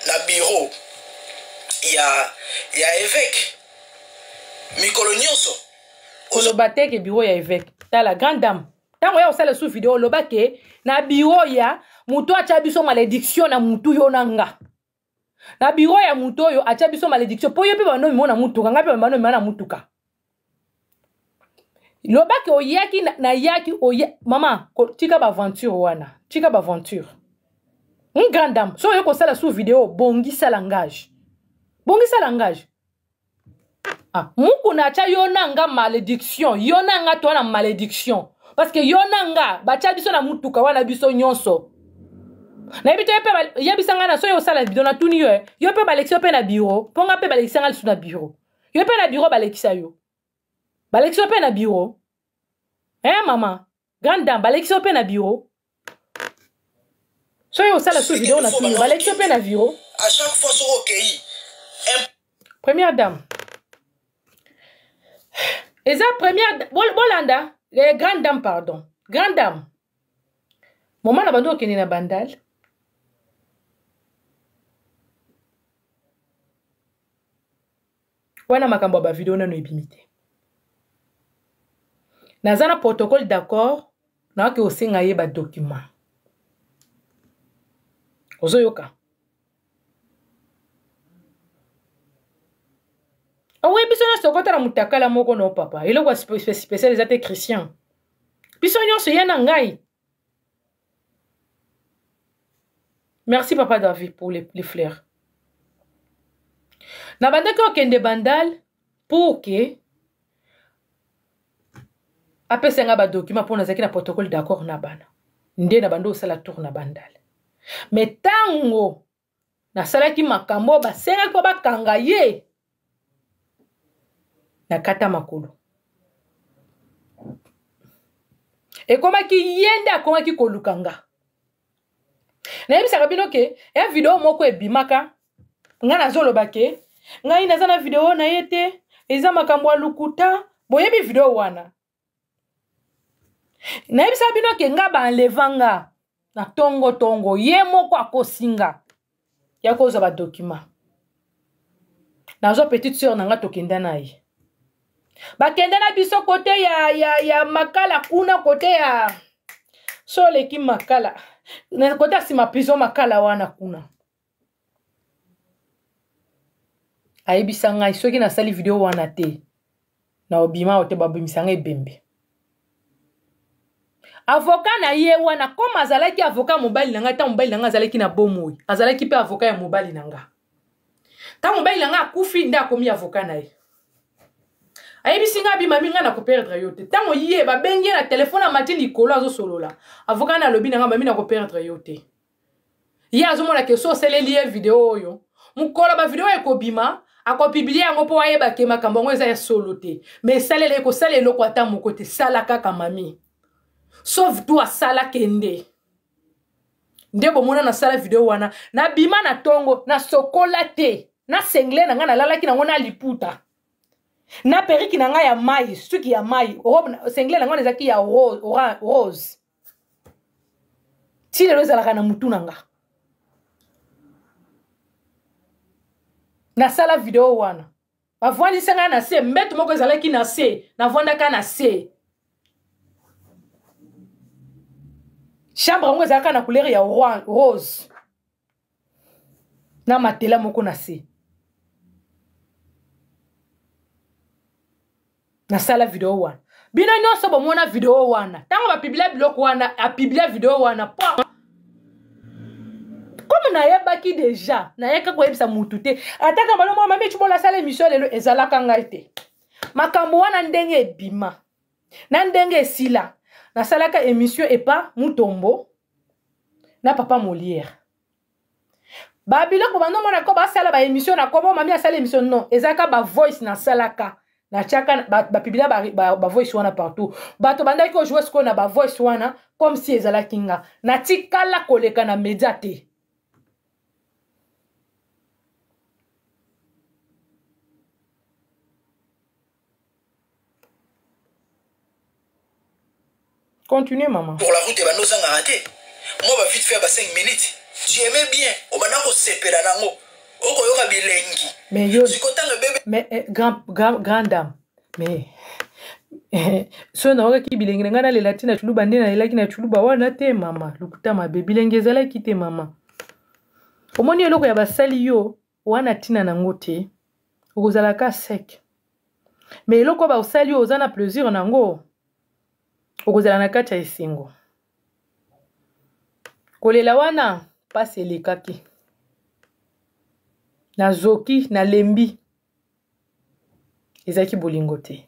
na bureau ya évêque mikolo nyonso. Koloba te ke bureau ya évêque. Tala, grande dame, ntango ya kosala su video, oloba ke na bureau ya moto atya biso malédiction na mutu, yo na nga na bureau ya moto oyo atya biso malédiction, mpo yo mpe bando mimo na mutuka, ngai mpe bando mima na mutuka. Lobaki oyaki, nayaki oya. Mama, tika baaventure wana, tika baaventure. Une grande dame, so oye kosala su video, bongisa langage, bongisa langage. Ah, Mukuna atya yo na nga malédiction, yo na nga toa na malédiction, parce que yo na nga batya biso na mutuka wana, biso nyonso. Nayebi te, mpe yebisa ngai na soki osala video, natuni yo, yo mpe balekisi yo mpe na bureau? Mpo nga mpe balekisa ngai lisu na bureau. Yo mpe na bureau balekisa yo, balekisi yo mpe na bureau, hein? Mama grande dame, balekisi yo mpe na bureau? Soki osala su video, natuni yo, balekisi yo mpe na bureau? À chaque fois soki okei. Première dame eza première, bolanda, eh, grande dame, pardon, grande dame. Moma na bando okende na Bandal. Wana makambo ya bavideo nano ebimi te. Naza na protocole d'accord, naoki kosenga ye badocument. Ozoyoka? Owe biso nyonso tokota na mutakala moko no papa. Eloko ya spécial eza te Christian. Biso nyonso ye na ngai. Merci papa David pour les, les fleurs. Nabandaki okende Bandal pour que apesa nga badocument mpo nazalaki na protocole d'accord na bana nde na bandi osala tour na Bandal. Mais ntango nasalaki makambo oyo basengaki mpo bakanga ye, nakata makolo. Ekomaki ye nde akomaki koluka nga. Nayebisaka bino ke ya video moko ebimaka, nga nazoloba ke ngai naza na video na ye te, eza makambo ya lokuta. Boyebi video wana? Nayebisaka bino ke nga ba enleva nga na tongo tongo, ye moko akosinga ya kozwa ba document. Nazwa petite sœur na nga, tokenda na ye, bakenda na biso kote ya, ya, ya Makala kuna, kote ya so oleki Makala na kote ya nsima prison Makala wana kuna. Ayebisa ngai soki nasali video wana te, na obima ote babimisa ngai ebembe. Avocat na ye wana, comme azalaki avocat mobali na ngai ntango mobali na ngai azalaki na bomoi, azalaki mpe avocat ya mobali na ngai ntango mobali na ngai akufi, nde akomi avocat na ye. Ayebisi ngai, abimami ngai na koperdre yo te. Ntango ye babengi ye na telefone, amati likolo, azosolola, avocat na alobi na ngai, mami, na koperdre yo te. Ye azomona ke so osaleli ye video oyo, mokolo bavideo ekobima, akopublier yango mpo ayeba ke makambo yango eza ya solo te. Mais esalela ekosala eloko ata moko te. Sala kaka mami, sauve toi, asala kende. Nde bomona nasala video wana, nabima na ntongo, nasokola te, na singlet na ngai nalalaki nango, na liputa na perruque na ngai ya mai, suki ya mai, robe, singlet na ngai ezalaki ya rose, rose. Ti lelo ezalaka na mutu na nga. Nasala video wana, bavwandisa ngai na se, mbeto moko ezalaki na se, navwandaka na se. Chambre yango ezalaka na couleur ya rose na matela moko na se. Nasala video wana, bino nyonso bomona video wana. Ntango bapublier biloko wana, apublier video wana po comme nayebaki déjà, nayeka koyebisa mutu te. Ataka balo mwa mami Tshibola asala émission lelo, ezalaka ngai te. Makambo wana ndenge ebima na ndenge esila, nasalaka émission epa Mutombo na papa Molière. Babiloko bandomona ko basala baémission na komo mami asala émission, non, ezalaka bavoice nasalaka, natiaka, bapublier bavoice wana partout. Bato bandaki kojouer sikoyo na bavoice wana comme si ezalaki nga. Natikala koleka na média te. Continue maman. Pour la route ebanda ozangaka te mwa ba vite fait ba 5 minutes. Tu aimais bien, obanda kosepela nango, okoyoka bilengi. Mais yo sikotanga bebe. Mais eh, grand, grand, grande dame, mais eh, so naokaki bilengi na ngai, nalela ti na Tshuluba nde nalelaki na Tshuluba wana te mama. Lokuta mabe, bilengi ezalaki te mama. Omoni eloko ya basali yo wana, ntina nango te, okozalaka sec. Mais eloko oyo basali yo, oza na plaisir nango, okozala na kati ya esengo. Kolela wana mpasi elekaki, nazoki, nalembi, ezalaki bolingo te,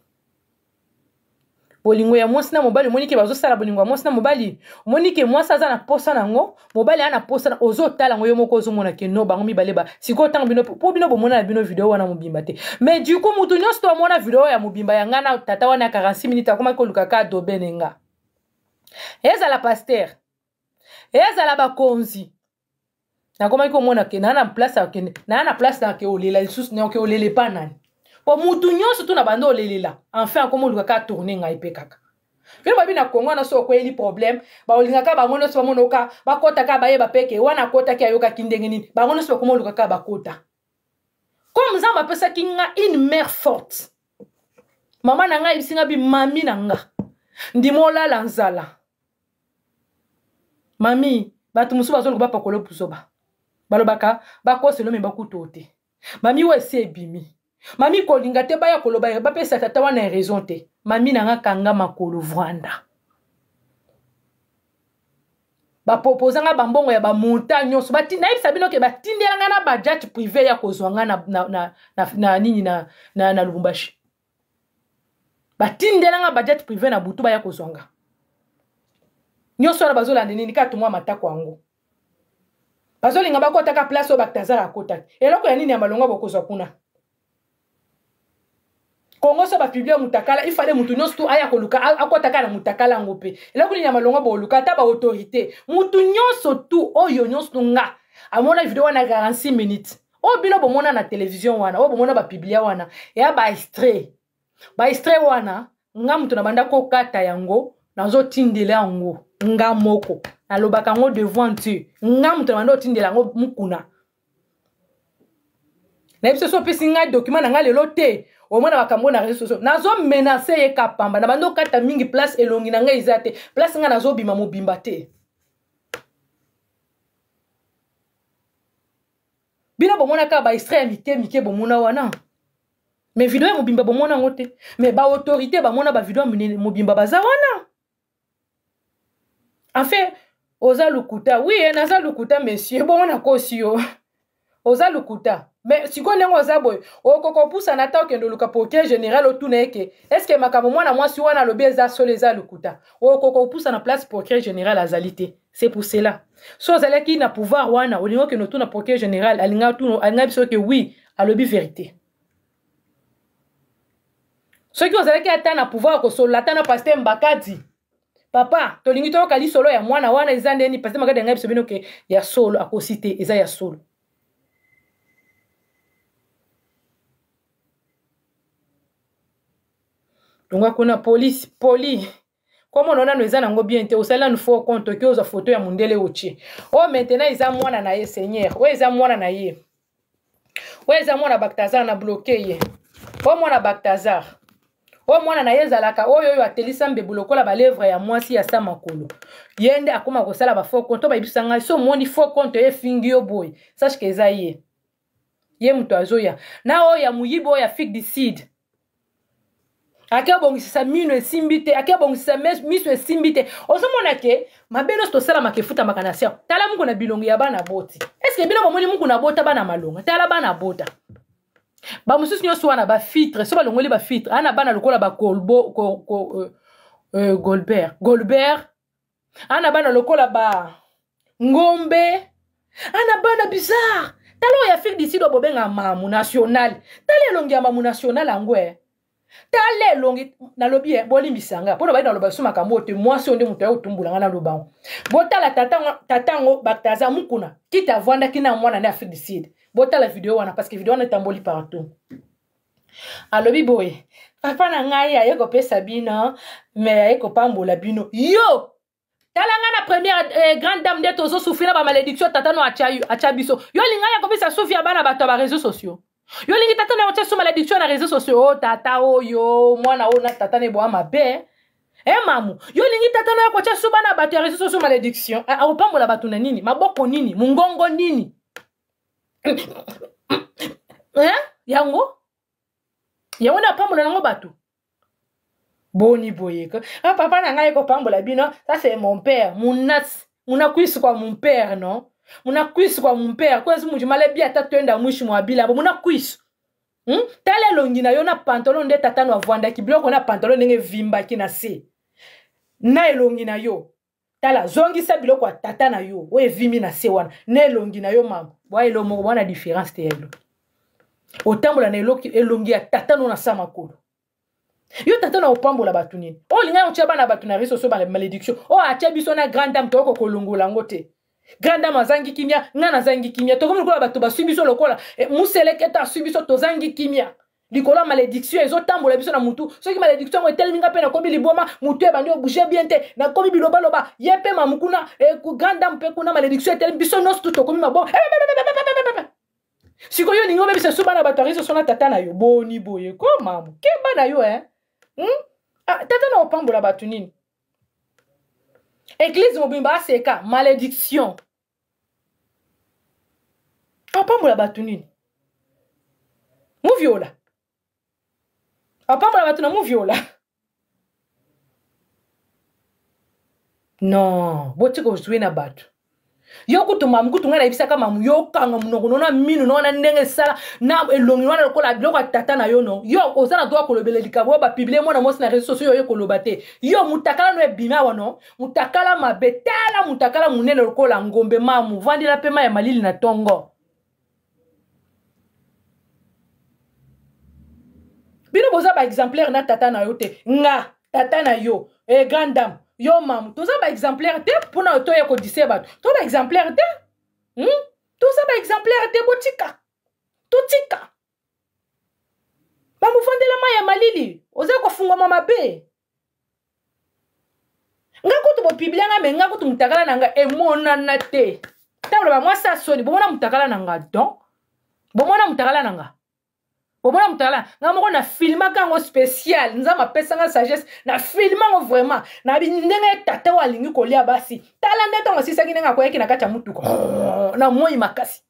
bolingo ya mwasi na mobali. Omoni ke bazosala bolingo ya mwasi na mobali, omoni ke mwasi aza na posa nango, mobali aza na posa, ozotala yango yo moko, ozomona ke no, bango mibale ba sikoyo. Ntango bino mpo bino bomona na bino video wana mobimba te, mais du coup mutu nyonso to amona video ya mobimba ya ngai na tata wana ya 46 minutes, akomaki koluka ka dobene nga, ezala pasteur, ezala bakonzi. Nakomaki komona ke naa na place akende, naa na place nake olela lisusu, naoke olela epa nani? Po mutu nyonso tu na bando olelela, enfin akoma oluka ka tourne ngai mpe kaka. Bino babi na Kongo wana, so okweyeli problème, baolingaka bango nyonso bamonoka, bakɔtaka, bayeba mpe ke wana akɔtaki, ayokaki ndenge nini. Bango nyonso bakoma oluka kaka bakota. Comme Nzambe apesaki nga une mère forte. Mama na nga ayebisi nga bi mami na nga. Ndima olala nzala. Mami, bato mosusu bazoluka bapakola buzoba. Balobaka bakoselo me bakutu te. Mami oyo esi ebimi. Mami kolinga te baya koloba bapesa tata wana raison te. Mami na nga kanga makolo vwanda. Baproposa nga bambongo ya bamonta nyonso nayebisa bino ke batindela nga na bajet privé ya kozwa nga na, na, na, na, na nini na, na, na Lubumbashi. Batindela nga bajet privé na butu baya kozwa nga. Nyonso wana bazolanda nini kaka tumwa matako yango. Bazolinga bakotaka place oyo Balthazar akotaki. Eloko ya nini ya malonga bokozwa kuna? Kongo so bapublie mutakala, il fallait mutu nyonso tu aya koluka akotaka na mutakala yango mpe. Eloko nini ya malonga boluka ata ba autorité. Mutu nyonso tu oyo nyonso tu nga amona video wana 46 minutes. Oyo bino bomona na télévision wana, oyo bomona bapublie wana, ya ba extrait. Ba extrait wana nga mutu na banda kokata yango, nazotindela yango nga moko. Nalobaka yango devant Dieu. Nga mutu na banda otindela yango mukuna. Na biso so opesi ngai document na ngai lelo te, omona makambo na réseaux sociaux. Nazo menacer ye kapamba, na banda okata mingi place elongi na ngai eza te, place ngai nazobima mobimba te. Bino bomona kaka ba extrait ya mike mike bomona wana. Mais video ya mobimba bomona yango te. Mais ba autorité bamona ba video ya mobimba baza wana. En fait, oza lukuta. Oui, eh, naza lukuta monsieur. Bongo nakosi yo. Oza lukuta. Mais sikoyo ndenge oza boye, okoka kopusana ata okende oluka procureur général otuna ye ke, est-ce que makambo mwana mwasi wana alobi eza solo eza lukuta? Okoka kopusana place procureur général azali te. C'est pour cela. So ozalaki na pouvoir wana, olingi okende otuna procureur général, alinga tuna, alinga biso ke oui, alobi vérité. Soki ozalaki ata na pouvoir kosolola ata na pasteur Mbakadi, papa, tolingi toyoka lisolo ya mwana wana eza ndeni, pasteur Mbakadi alinga biso bino ke ya solo akosi te, eza ya solo. Longwa kuna police, poli. Komona nanu eza nango bien te, osali nanu faux compte, oki ozwa photo ya mundele otie. Oh maintenant eza mwana na ye Seigneur, oyo eza mwana na ye. Oyo eza mwana Balthazar na bloqué ye. Oyo mwana Balthazar. Oyo mwana na ye ezalaka oyo oyo atelisa mbebu lokola ba lèvre ya mwasi ya sa makolo. Ye nde akoma kosala ba faux compte, bayebisa ngai so moni faux compte ye fingi yo boye. Sache que eza ye. Ye moto azoya. Na oyo ya muyibi oyo ya Afrique du Sud. Ake abongisisa mino esimbi te, ake abongisisa miso esimbi te. Ozomona ke mabe nyonso tosalamaka efutamaka na se. Tala muku na bilongi ya bana boti. Est-ce que bino bomoni muku na bota bana malonga? Tala bana bota. Ba mosusu nyonso wana ba filtre, so balongoli ba filtre, ana bana lokola ba Colbo, ko, ko Golbert, Golbert, ana bana lokola ba Ngombe, ana bana bizarre. Tala oyo Afrique du Sud bobenga mamu national. Tala elongi ya mamu national yango eh. Tala elongi nalobi eh, bolimbisa nga pona bayi naloba so makambo te, mwasi onde moto ya otumbula nga naloba ngo. Botala tata ngo Balthazar Mukuna kita avandaki na mwana na Afrique du Sud. Botala video wana parce que video wana etamboli partout. Alobi boye, papa na ngai aye kopesa bino, mais aye kopambola bino. Yo! Tala nga na première grande dame nde tozo souffrir na ba malédiction tata no atia yo, atia biso. Yo linga ya kopesa souffrir ya bana bato ya ba réseaux sociaux. Yo lingi tata no atia so malédiction na réseaux sociaux. Oh tata oyo, mwana oyo na tata ne boa mabe. Eh mamu, yo lingi tata no ya kotia so bana bato ya réseaux sociaux malédiction. Ah, opambola bato na nini? Maboko nini? Mungongo nini? Hein? Yango? Yango na pambola nango bato. Boni boye ko. Ah, papa na ngai kopambola bino, ça c'est mon père, munats, munakwisi kwa mon père non? Munakwisi kwa mon père, kwa zimu jumale bia ta twenda mwishi mwa bila, bo munakwisi. Tala elongi na yo na pantalon nde tata no avandaki, biloko na pantalon ndenge vimbaki na se. Na elongi na yo. Tala, zongisa biloko ya tata na yo, oyo evimbi na se wana, na elongi na yo mama. Bwa elo moko, bwa na différence te ya elongi. Otambola na elongi ya tata no na sa makolo. Yo tata na opambola bato nini? Oyo olinga otia bana bato na réseaux sociaux ba malédiction. Oyo atia biso na grande dame toko kolongola yango te. Grande dame azangi kimia, nga nazangi kimia. Tokomi lokola bato basui biso lokola, museleketa asui biso tozangi kimia. Likolo ya malédiction ezotambola biso na mutu. Soki malédiction yango etelemi nga mpe nakomi liboma, mutu ebandi obouger bien te, nakomi bilobaloba, ye mpe mamu kuna, grande dame mpe kuna malédiction etelemi biso nyonso tu tokomi maboma. Sikoyo olingi obebisa so bana bato ya réseau na tata na yo. Boni boye ko mamu. Keba na yo eh. Ah, tata na opambola bato nini? Église mobimba aseka malédiction. Apambola bato nini? Muviola. Apambola bato na muviola. Non, botika ozwi na bato. Yo kutu mamu kutu ngai nayebisaka mamu yo okanga monoko no na minu no wana ndenge esala na elongi wana lokola biloko ya tata na yo no. Yo oza na droit kolobela likambo oyo bapiblie mwana mwasi na réseau sociaux yo oye koloba te. Yo mutakala no ebimi awa no, mutakala mabe, tala mutakala monene lokola ngombe mamu, vandela pe mai ya malili na tongo. Bino boza ba exemplaire na tata na yo te. Nga tata na yo, eh grande dame, yo mamu, toza ba exemplaire te mpona toya kodise bato. Toza ba exemplaire te. Toza ba exemplaire te, botika. Totika. Bamuvandela mai ya malili, oza kofungwama mabe. Nga kutu bopiblia nga me nga kutu mutakala na nga emonana te. Ntango ba mwasi asoni, bomona mutakala na nga don. Bomona mutakala na nga. Bomona mutakala nga moko na filmaka yango spécial. Nzambe apesa nga sagesse na filma yango vraiment. Na bi ndenge tata oyo alingi kolia basi. Tala nde ntango asisaki ndenge akoyaki na kati ya mutuka. Na moi makasi.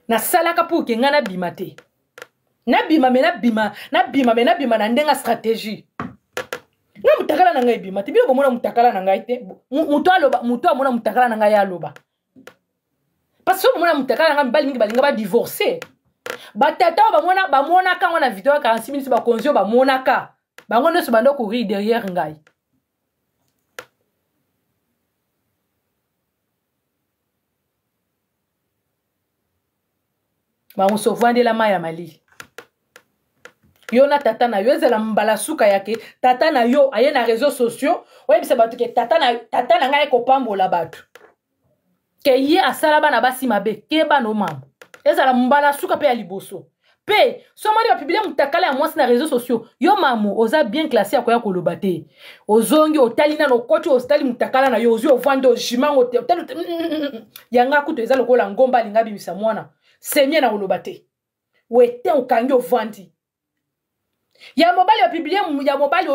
Nasalaka pour ke nga nabima te. Nabima me nabima, nabima me nabima na ndenge ya stratégie. Nga mutakala na ngai ebima te. Bino bomona mutakala na ngai te. Moto aloba, moto amona mutakala na ngai aloba. Parce que bomona mutakala na ngai mibali mingi balinga ba divorcer. Batata oyo bamona, bamonaka ngo na video ya 46 minutes bakonzi oyo bamonaka. Bango nyonso bando courir derrière ngai. Bango vandela mai ya malili. Yo na tata na yo ezala mbala suka yake tata na yo aye na réseaux sociaux oyebisa bato ke tata na tata na ngai ekopambola bato. Ke ye asala bana basi mabe ke bana omama. Ezala mbala suka pe ya liboso. Pe somali ba publier mutakala ya mwasi na réseaux sociaux yo mamu oza bien classé ya koya koloba te. Ozongi otali nano okoti otali mutakala na yo ozwi ovandi ojimango te otali yanga kutu eza lokola ngomba alinga bimisa mwana. Semie na koloba te. Wete okangi ovandi. Ya mobali ba publier ya mobali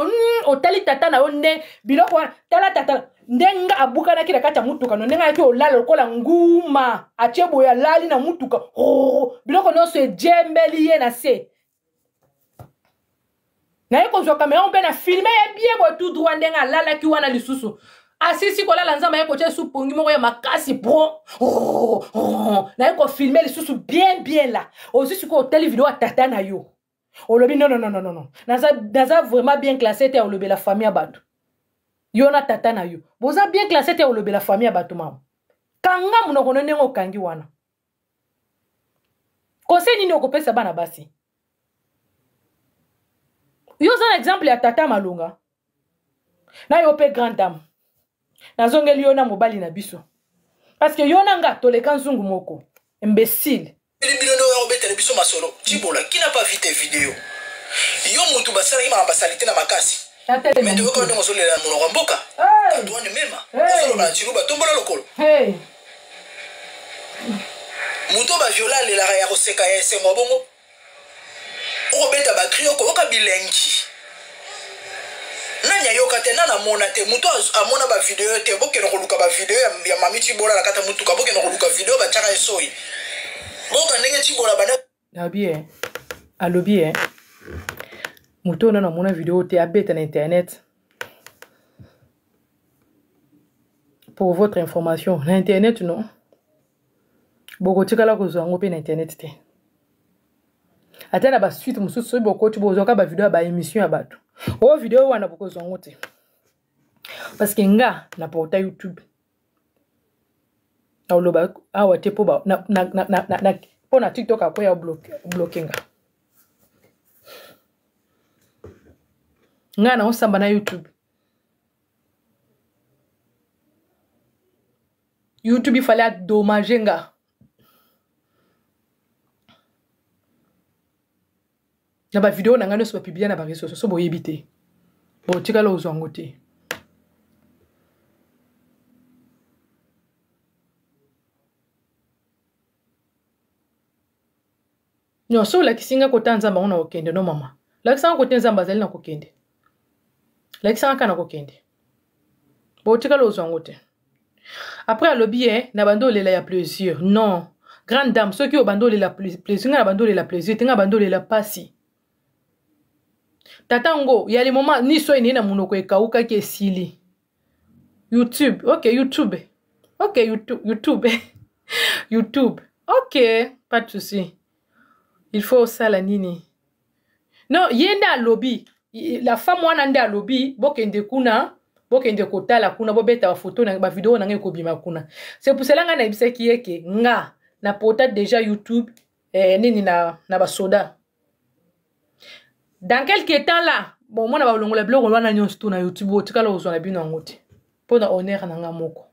otali tata na yo nde biloko wana tala tata nde nga abukanaki na kati ya mutuka no ndenge ayaki olala lokola nguma atie boye alali na mutuka oh, biloko nyonso ejembeli ye na se. Naye kozwa kamera mpe na filme ye bien boye tout droit ndenge alalaki wana lisusu. Asisi kolala nzambe aye kotia su pongi moko ya makasi pro. Oh, oh, naye kofilme lisusu bien bien la. Ozwi sikoyo otali video ya tata na yo. Olobi non non non non non. Naza, naza vraiment bien classé te olobela famille ya bato. Yo na tata na yo. Boza bien classé te olobela famille ya bato mama. Kanga monoko no ndenge okangi wana. Conseil nini okopesa bana basi? Yo oza na exemple ya tata Malonga. Na yo pe grande dame. Nazongeli yo na mobali na biso. Parce que yo na nga toleka nzungu moko. Imbécile. Bino nde oyo obetela biso masolo. Tshibola, qui n'a pas vu tes vidéos? Yo mutu basalaki makambo basalite na makasi. Mais toyoka ndenge ozolela na monoko ya mboka. Antoine Mema, ozoloba na Tshiluba, tombola lokolo. Moto ba viola alelaka ya koseka ya esengo ya bongo. Okobeta ba cri okoyoka bilengi. Nani ayoka te, nani amona te, moto amona ba video te, bokende koluka ba video ya mami Tshibola na kati ya mutuka, bokende koluka video batiaka esoi. Boka ndenge Tshibola banda Alobi eh. Alobi eh. Moto nani amona video te abeta na internet. Pour votre information, na internet non. Bokotikala kozwa yango pe na internet te. Ata na ba suite mosusu soki bokoti bozwaka ba video ya ba émission ya bato. Oyo video wana bokozwa yango te. Parce que nga na porta YouTube. Na oloba awa te po ba na na na na, na, na po na TikTok akoya bloquer nga. Nga na osamba na YouTube. YouTube il fallait adommager nga. Na ba vidéo na nga nyonso ba publier na ba réseaux sociaux boyebi te. Botikala ozwa yango te. Non, so olakisi nga kota nzambe yango na kokende no mama. Lakisa nga kote nzambe azali na kokende. Lakisa nga kaka na kokende. Botikala ozwa yango te. Après alobi ye na bando olela ya plaisir. Non. Grande dame, soki obanda olela plaisir, nga na bando olela plaisir te, nga bando olela pasi. Tata ngo, ya le moment ni soyi na monoko ekawukaki esili. YouTube, ok, YouTube. Ok, YouTube, YouTube. YouTube. Ok, pas de souci. Il faut osala nini? Non, ye nde alobi. La femme wana nde alobi, bokende kuna, bokende kotala kuna, bobeta ba photo na ba video na ngai ekobima kuna. C'est pour cela nga nayebisaki ye ke nga na pota déjà YouTube eh, nini na, na basoda dans quelque temps là bon mona balongola biloko wana nyonso tu na youtube otikala kozwa na bino yango te mpo na honneur na nga moko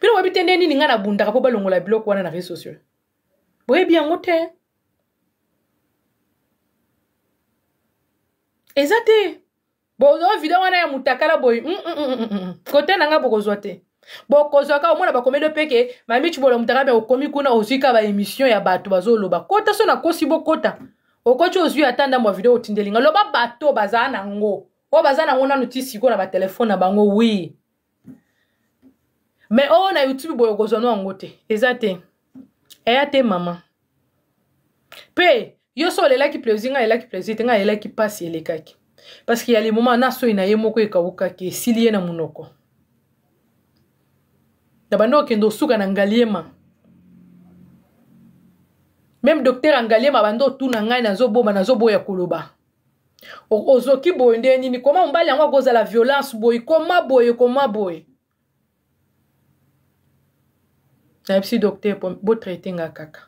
bino boyebi te nde nini ngai nabundaka mpo balongola biloko wana na réseau sociaux boyebi yango te eza te bozwa video wana ya mutakala boye mm, mm, mm, mm, mm. kote na nga bokozwa te bokozwa kaka omona bakomeli mpe ke mami cibola mutakala mpe okomi kuna ozwi kaka baémission ya bato bazoloba kota so nakosi bokota okoti ozwi ata ndambo ya video otindeli nga loba bato baza nango oyo baza nango nanu ti sikoyo na batelefone na bango wi mais oyo na youtube boye okozwa no yango te eza te eya te mama mpe yo so olelaki plaisir ngai alelaki plaisir te ngai alelaki mpasi elekaki parce que ya le moment na soi na ye moko ekawukaki esili ye na monoko na banda okende osuka na ngaliema meme docteur ya ngaliema banda otuna ngai nazoboma nazoboya koloba ozoki boye nde nini koma mobali yango akozala violence boye koma boye koma boye nayebisi docteur botraite nga kaka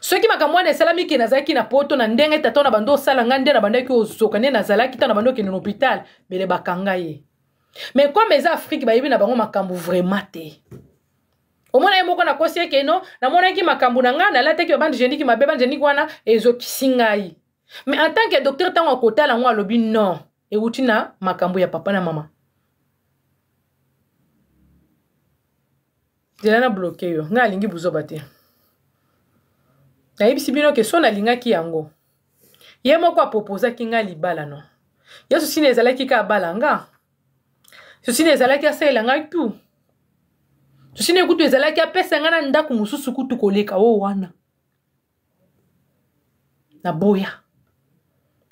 soki makambo wana esalami ke nazalaki na poto na ndenge tata na bando osala nga nde na bandaki ozoka nde nazalaki ntango na bando okende na hôpital bele bakanga ye mais comme eza afrike bayebi na bango makambo vraiment te omona ye moko nakosi ye keno namonaki makambo na ngai nalataki babande geniki mabe bande geniki wana ezokisi ngai mais en tant que docteur ntango akotala yango alobi non ewuti na makambo ya papa na mama nzela na bloke yo ngai alingi buzoba te nayebisi bino ke so nalingaki yango ye moko apropozaki ngai libala no yesu sini ezalaki ka abala nga susini ezalaki asalela ngai tu susini kutu ezalaki apesa ngai na ndako mosusu kutu koleka o wana naboya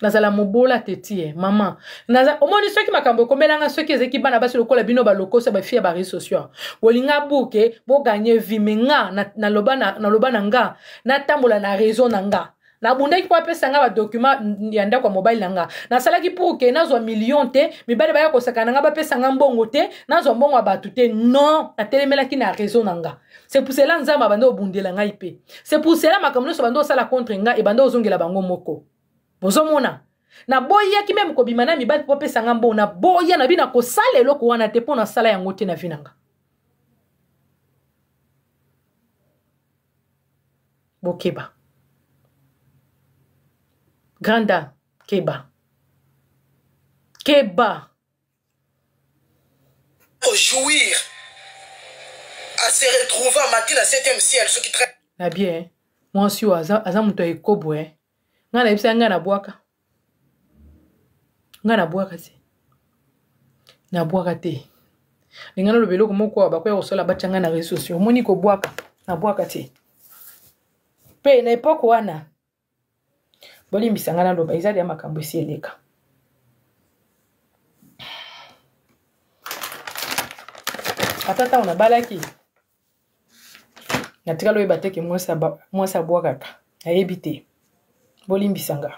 nazala mobola te tie mama naza omoni soki makambo ekomela nga soki ezalaki bana basi lokola bino balokosa bafi ya bareseau sociaux bolinga buke boganye vie me nga naloba na, na, na nga natambola na raison na nga nabundaki mpo apesa nga badocument ya ndako ya mobali na nga nasalaki pour ke nazwa million te mibali baya kosakana na nga bapesa nga mbongo te nazwa mbongo ya bato te non natelemelaki na raison na nga c'est pour cela nzambe abandi obundela ngai mpe c'est pour cela makambo nyonso bandi osala contre ngai ebandi ozongela bango moko bozomona naboyaki meme kobima na mibali mpo apesa nga mbongo naboya na bino nakosala eloko wana te mpo nasala yango te na vi na nga bokeba granda keba keba jouir à se retrouver amati na 7e ciel soki très na bien mwasi oyo aza, aza moto ya ekobo eh. ngai nayebisa ngai nabwaka ngai nabwaka te nabwaka te ndenge naloba eloko moko awa bakoya kosala batya ngai na réseau sociaux omoni kobwaka nabwaka te mpe na epoke wana bolimbisa ngai naloba eza deya makambo esi eleka ata ntango nabalaki natikala oyeba te ke mwasi abwakaka nayebi te bolimbisa nga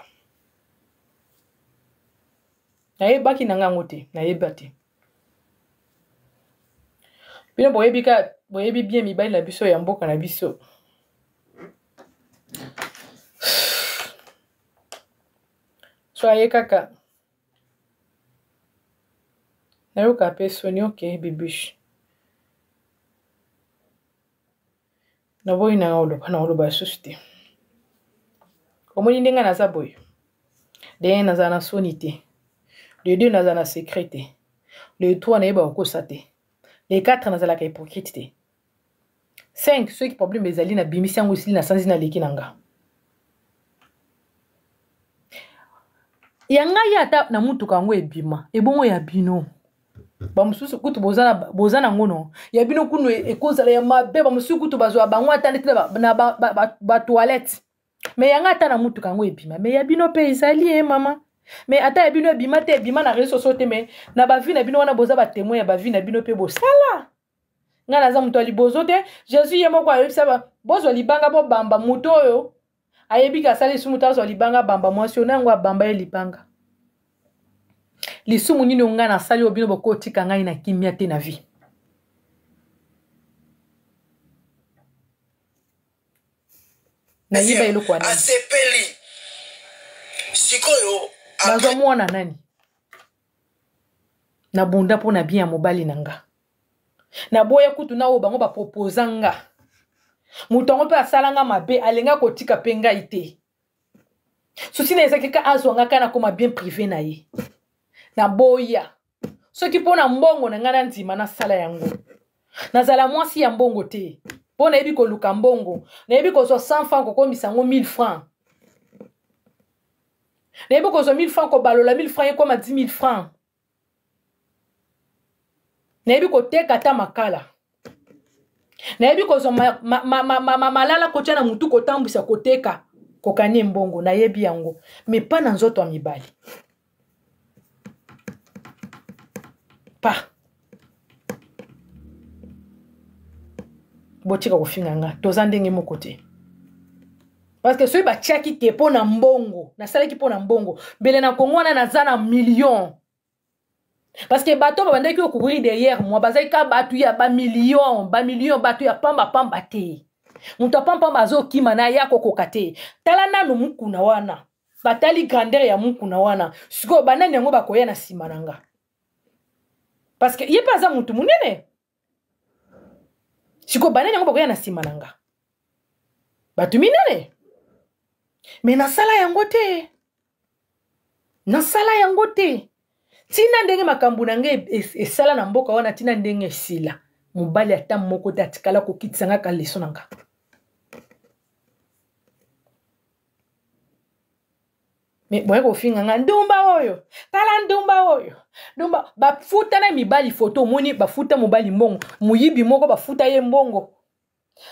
nayebaki na nga yango te nayeba te bino boyebi ka boyebi bien mibali na biso ya mboka na biso so aye kaka nayoka mpe soni oke bibiche naboyi nanga oloba na oloba lisusu te omoni ndenge naza boye de nazala na soni te le 2 nazala na secret te le 3 nayeba kokosa te le 4 nazalaka hypocrite te 5 soki problème ezali nabimisi yango esili nasanzi naleki na nga. Ya ngai ata na mutuka yango ebima, ebongo ya bino bamosusu kutu boza nango no ya bino kunu ekozala ya mabe. Bamosusu kutu bazwa bango ata neti na batoilette ba, ba me yanga ata na mutuka yango ebima, me ya bino mpe ezali e mama. Me ata ya bino ebima te, ebima na réseau sociaux te, me na bavi na bino wana boza batemoin ya bavi na bino mpe bosala. Ngai naza moto ya liboso te. Jésus ye moko ayebisa bozwa libanga bobamba moto oyo ayebi ke asali lisumu te, azwa libanga bamba mwasi oyo na yango abamba ye libanga. Lisumu nini oyo ngai nasali oyo bino bokotika ngai na kimia te na vie? Nayiba eloko wana. Asepeli sikoyo. Nazwa mwana nani? Nabunda mpo na bien ya mobali na nga. Naboya kutu na oyo bango baproposa nga. Moto yango mpe asala nga mabe, alinga kotika mpe ngai te. Susi na ezalaki ka azwa nga kaka nakoma bien privé na ye. Naboya. Soki mpo na mbongo na ngai nandima nasala yango. Nazala mwasi ya mbongo te. Mpo nayebi koluka mbongo. Nayebi kozwa 100 francs kokomisa yango 1000 francs. Nayebi kozwa 1000 francs kobalola 1000 francs ekoma 10 000 francs. Nayebi koteka ata makala. Nayebi kozwa ma, ma, ma, ma, ma, ma, malala kotia na mutu kotambwisa koteka kokani mbongo, nayebi yango. Me pa na nzoto ya mibali. Pa. Botika kofinga nga, toza ndenge moko te. Parce que soki batiaki te mpo na mbongo, nasalaki mpo na mbongo, mbele na Kongo wana naza na million. Parce que bato babandaki kokourir derrière moi, bazalaki kaka bato ya bamillion, bamillion, bato ya pamba-pamba te. Moto ya pamba-pamba azokima na ye akokoka te. Tala nanu mukuna wana. Batali grandeur ya mukuna wana. Sikoyo banani yango bakoya na nsima na nga. Parce que ye mpe aza motu monene. Sikoyo banani yango bakoya na nsima na nga. Bato minene. Me nasala yango te. Nasala yango te. Tina ndenge makambo na ngai esala na mboka wana, tina ndenge esila. Mobali ata moko te atikala kokitisa nga ka leso na nga. Me boye kofinga nga ndumba oyo, tala ndumba oyo, ndumba. Bafuta na mibali foto, omoni bafuta mobali mbongo, moyibi moko bafuta ye mbongo.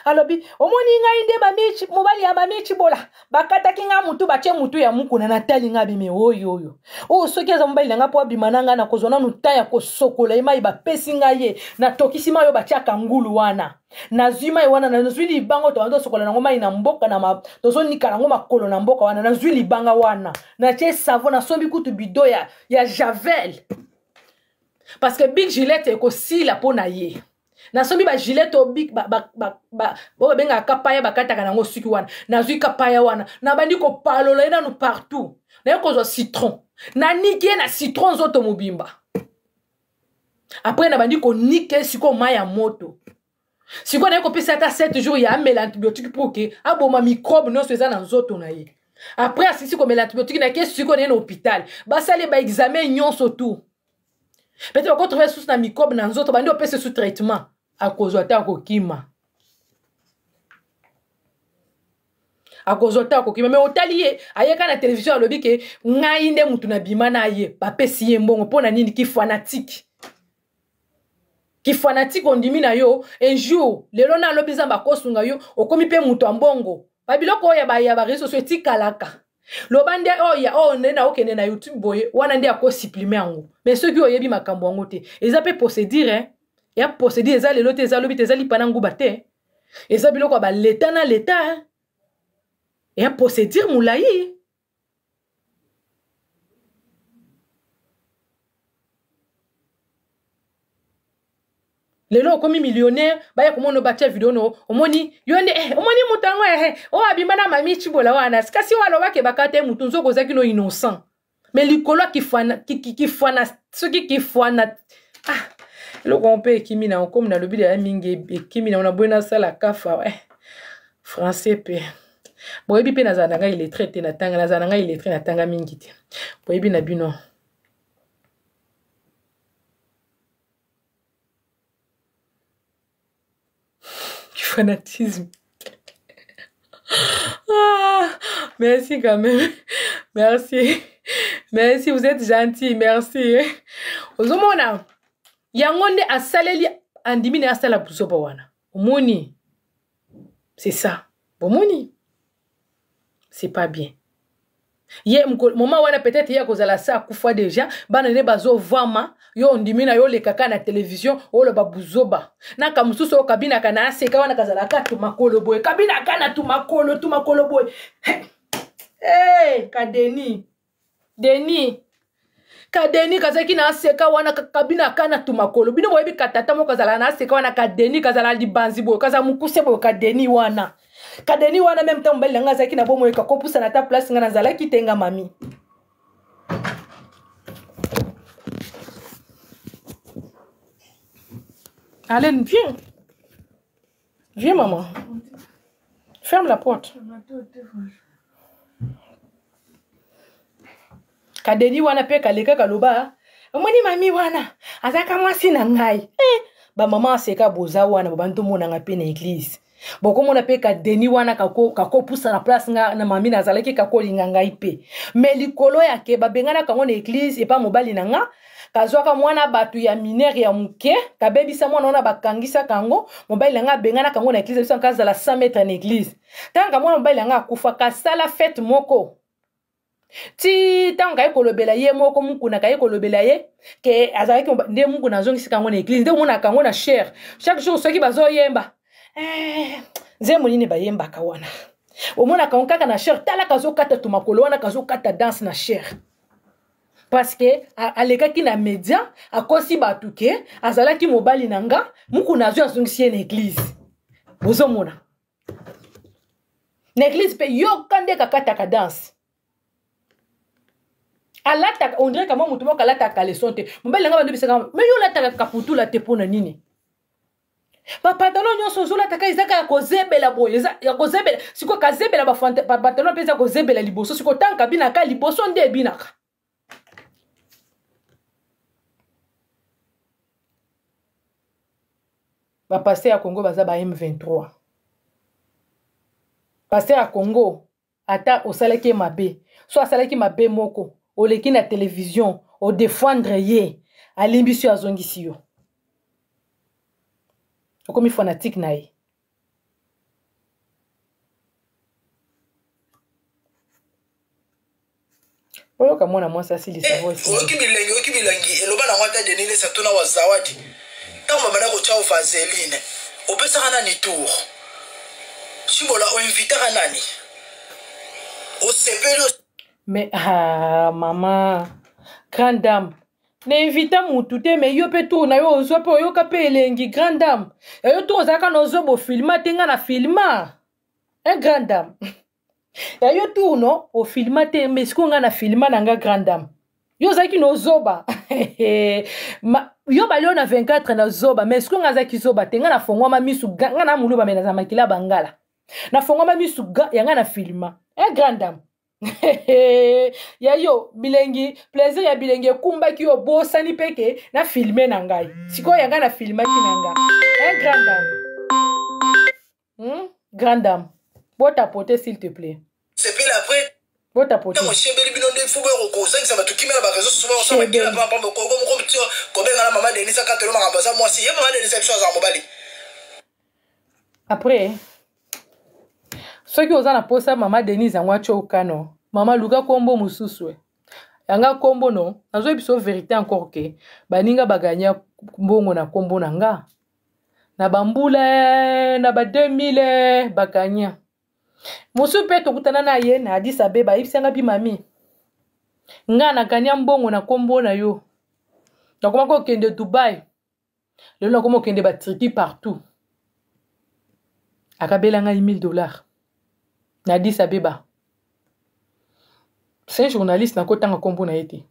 Alobi, omoni ngai nde mamichi, mobali ya mamichi bola, bakataki nga mutu, batie mutu ya mukuna, natali nga bimi oyo oyo. Oyo soki aza mobali na nga po abima na nga, nakozwa nanu ta ya kosokola ye mai bapesi nga ye, natokisi mai oyo batiaka ngulu wana. Nazwi mai wana, nazwi libanga oyo tobandi kosokola nango mai na mboka, na ma, tozonika nango makolo na mboka wana, nazwi libanga wana, natie savon, nasombi kutu bido ya javel. Parce que Big Gillette ekosila po na ye. Nasombi ba gilet oyo big, ba, ba, ba, ba, oyo babengaka kapaya, bakataka nango suki wana. Nazwi kapaya wana, nabandi kopalola ye nanu partout. Naye kozwa citron, naniki ye na citron nzoto mobimba. Après nabandi konika ye sikoyo mai ya moto. Sikoyo naye kopesa ata 7 jours ya amela antibiotique pour que aboma microbe nyonso eza na nzoto na ye. Après asisi komela antibiotique, nake sikoyo naye na hôpital, basali ba examen nyonso tout. Peut-être bako trouver sous na microbe na nzoto, bandi opesa sous traitement, akozwa te akokima. Akozwa te akokima. Mais otali ye ayeka na télévision alobi ke ngai nde mutu na bima na ye, bapesi ye mbongo mpo na nini? Ki fanatique. Ki fanatique ondimi na yo un jour lelo na alobi Nzambe akosunga yo, okomi pe mutu ya mbongo. Ba biloko oyo ya ba réseaux sociaux etikalaka. Loba nde oyo ya oyo nde na okende na YouTube boye, wana nde ako supprimer yango. Mais soki oyebi makambo yango te, eza pe procédure, hein? Ya procédure eza lelo te, eza lobi te, eza lipa na nguba te. Eza biloko ya ba leta na leta, hein? Ya procédure molayi. Lelo okomi millionnaire, baya komona batia video no, omoni yo nde, omoni moto yango, oyo abima na mami Tshibola wana, kasi oyo alobaki bakata ye motu, nzoko ozalaki no innocent. Mais likolo ya kifana, ki, ki, kifana, soki kifana, ah, eloko yango mpe ekimi na yango, komi nalobi deya mingi ekimi na yango, naboyi nasala kafa, français mpe. Boyebi mpe nazala na ngai illettré te, natanga, nazala na ngai illettré, natanga mingi te. Boyebi na bino. Fanatisme. Ah, merci quand même. Merci. Merci, vous êtes gentil, merci. Ozomona yango nde asaleli andimi na asala buzoba wana. Omoni, c'est ça. Bomoni, c'est pas bien. Ye moment wana peut-être ye akozala sa akufa déjà, bana nde bazovama yo ondimi na yo olekaka na télévision oloba buzoba na ka mosusu oyo kabinaka na aseka wana kazalaka tumakolo boye kabinaka na tumakolo tumakolo boye. Hey, kadeni deni kadeni kazalaki na aseka wana kabinaka na tumakolo. Bino boyebi katata moko kazalaka na aseka wana, kadeni kazala libanzi boye, kazala mokuse boye, kadeni wana, kadeni wana meme ntango mobali na ngai azalaki na bomoi kakopusana ata place ngai nazalaki te, nga mami. Alain, viens. Viens, maman. Ferme la porte. Kadeni wana pe kaleka kaloba. Omoni mami wana azaka mwasi na ngai. Eh, ba mama aseka boza wana ba monanga pe na église. Bokomona pe kadeni wana kako kakopusa na place nga na mami nazalaki kakolinga ngai pe. Mais likolo ya ke babenganaka ngo na église epa mobali na nga kazwaka mwana bato ya minere ya moke kabebisa mwana wana bakangisaka yango mobali na nga abenganaka yango na église biso kazala 100 mètres na église. Ntango mwana mobali na nga akufa kasala fete moko ti ntango kaye kolobela ye moko mukuna kaye kolobela ye ke azalaki nde mukuna azongisaka yango na église nde omonaka yango na chair chaque jour soki bazoyemba eh, nzembo nini bayembaka wana omonaka yango kaka na chair. Tala kazokata tumakolo wana kazokata danse na chair parce que alekaki na media akosi bato ke azalaki mobali na nga mukuna azwi azongisi ye na église. Bozomona na église mpe yoka nde kakataka danse alataka on dirait kama moto moko alataka caleçon te. Mobali na nga bandobisaka me yo olataka kaputula te mpo na nini? Bapantalon nyonso ozolataka ezaka ya kozebela boye, eza ya kozebela. Sikoyo kazebela bapantalon mpe eza kozebela liboso. Sikoyo ntango kabinaka liboso nde ebinaka. Bapaster ya Congo baza ba M23. Paster ya Congo ata osalaki ye mabe, so asalaki mabe moko oleki na télévision odefendre ye, alimbisi yo, azongisi yo, okomi fanatique na ye. Oyoka mwana mwasi asilisa voice. Oyoki bilengi, oyoki bilengi eloba nango ata Denis Lesa tuna wa Zawadi ntango babanda kotya yo vaseline opesaka nani tour Tshibola oinvitaka nani osepeli? Mais ah, mama grande dame, na invita mutu te, mais yo mpe tour na yo ozwa mpe oyoka mpe elengi. Grande dame, ya yo tour ozalaka na ozwa bofilma te, nga na filma. Un grande dame, ya yo tour no ofilma te, mais sikoyo nga na filma na nga. Grande dame, yo ozalaki na ozoba yo balio na 24 na zoba, mais sikoyo nga azalaki zoba te. Nga nafongwama misu, nga na moluba me naza makila bangala, nafongwama misu ya nga na filma. Un grande dame, ya yo bilengi, plaisir ya bilengi ekumbaki yo, obosani mpe ke na filme na ngai. Sikoyo ya ngai na filmaki na nga. Un grande dame, Grande dame, botapote s'il te plaît. Sepela après. Botapote. Ntango shebeli bino nde fo boya kozangisa bato kimia na bareseau sociaux, bakosala makila pampamba kobengana mama Denise akatelo makambo aza mwasi ye mama Denise biso azala mobali. Après soki oza na posa mama Denise yango atya okano, mama luka kombo mosusu yanga kombo no nazoyebi biso vérité encore ke baninga baganya mbongo na kombo na nga na bambula na ba 2000 baganya mosusu mpe tokutana na ye na Addis Abeba, ayebisanga bi mami nga naganya mbongo na kombo na yo, nakoma kokende Dubai lelo, nakoma kokende baturquie partout. Akabela ngai 1000 $ na Addis Abeba. C'est un journaliste, nakotanga nkombo na ye te.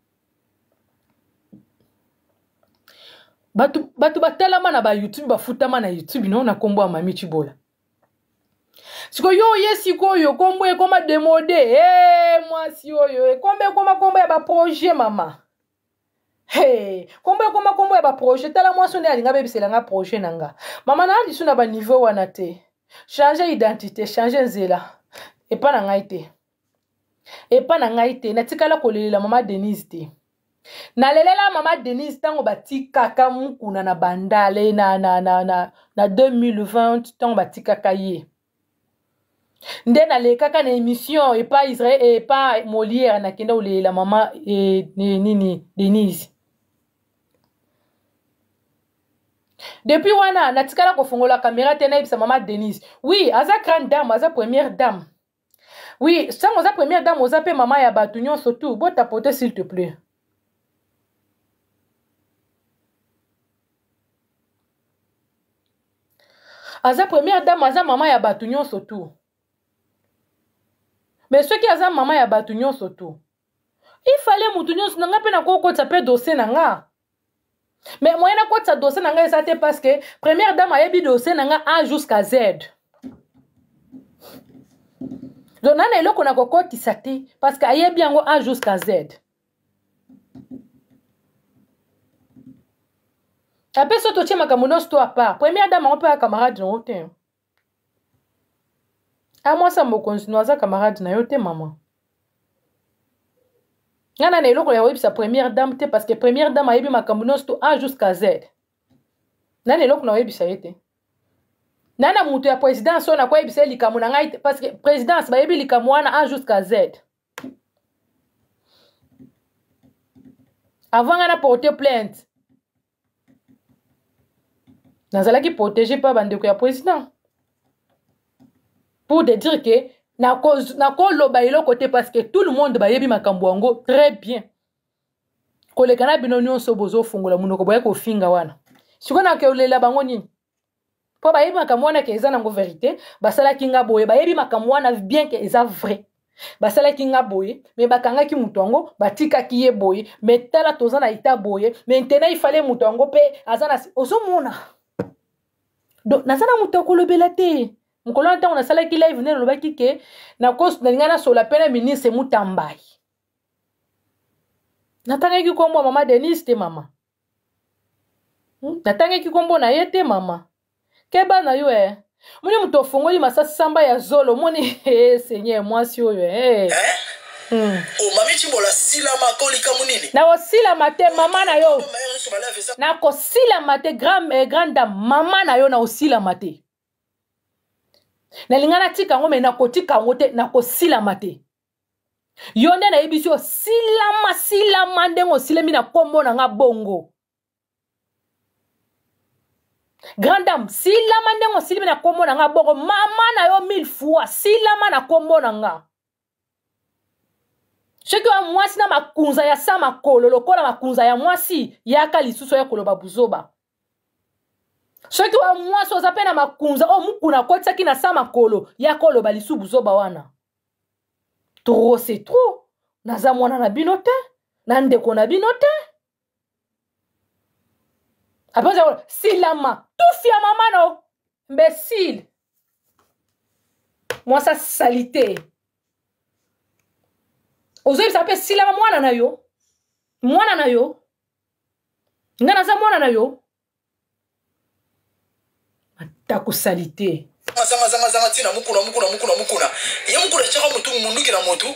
Bato, bato batalama na bayoutube, bafutama na YouTube no na nkombo ya mami Tshibola. Sikoyo yo oye sikoyo nkombo ekoma demode. Hey, mwasi oyo ekombo ekoma nkombo ya baprojet mama. Hey, kombo ekoma nkombo ya baprojet. Tala mwasi nde alinga abebisela nga projet na nga. Mama na lisu na baniveau wana te. Change identité, change nzela epa na ngai te. Epa na ngai te, natikala kolelela mama Denise te. Nalelela mama Denise ntango batikaka Mukuna na Bandale na 2020, ntango batikaka ye. Nde nalekaka na émission epa Israël, epa Molière, nakenda kolelela mama nini Denise. Depuis wana natikala kofongola kamera te nayebisa mama Denise. Oui, aza grande dame, aza première dame. Oui, sango oza première dame, oza pe mama ya bato nyonso tout. Botapote s'il te plaît. Aza première dame, aza mama ya bato nyonso tout. Mais soki aza mama ya bato nyonso tout, il fallait mutu nyonso na nga pe nakokotisa pe dossier na nga. Mais moyen nakotisa dossier na nga eza te parce que première dame ayebi dossier na nga A jusqu'à Z. Donc nana eloko na kokotisa te parce que ayebi yango A jusqu'à Z. Ape so totie makambo nyonso to à part. Première dame yango mpe ya camarade na yo te. A mwasi ya mokonzi no aza camarade na yo te mama. Nga na eloko ya koyebisa première dame te parce que première dame ayebi makambo nyonso to A jusqu'à Z. Nani eloko na koyebisa ye te. Nana moto ya présidence oyo nakoyebisa ye likambo na ngai te parce que présidence bayebi likambo wana A jusqu'à Z. Avant nga na porter plainte, nazalaki protégé par bandeko ya président. Pour te dire que nakoloba eloko te parce que tout le monde bayebi makambo yango très bien. Koleka na bino nyonso bozofungola monoko boye kofinga wana. Sikoyo nakolela bango nini? Po bayebi makambo wana ke eza nango vérité, basalaki nga boye, bayebi makambo wana bien ke eza vrai. Basalaki nga boye, mais bakangaki moto yango, batikaki ye boye, mais tala toza na état boye, maintenant il fallait moto yango pe aza na ozomona. Donc naza na moto ya kolobela te. Mokolo wana ntango nasalaki live nde nalobaki ke nalinga nasola pe na ministre Mutambayi. Natangaki kombo ya mama Denise te mama. Natangaki kombo na ye te mama. Keba na yo eh. Moni moto ofongoli masasi samba ya zolo moni eh Seigneur mwasi oyo eh. Oh mami Tshibola silama ko likambo nini? Na osilama te mama na yo. Na kosilama te grande dame mama na yo na osilama te. Nalinga natika yango mais nakotika yango te, nakosilama te. Yo nde nayebisi yo silama silama ndenge osilemi na kombo na nga bongo. Grande dame, silama ndenge osilemi na kombo na nga bongo, mama na yo 1000 fois, silama na kombo na nga. Soki wa mwasi na makunza ya sa makolo lokola makunza ya mwasi, yaka lisusu ya koloba buzoba. Soki wa mwasi oza pe na makunza oyo mukuna akotisaki na sa makolo, yaka oloba lisusu buzoba wana. Trop c'est trop. Naza mwana na bino te, na ndeko na bino te. Après ça, silama, tufi ya mama no. Imbécile. Moi ça salité. Ozoyebisa pe silama mwana na yo. Mwana na yo. Nga naza mwana na yo. Atako salite. Zanga zanga zanga tina mukuna mukuna mukuna mukuna. Ye mukuna chaka mutu munduki na mutu.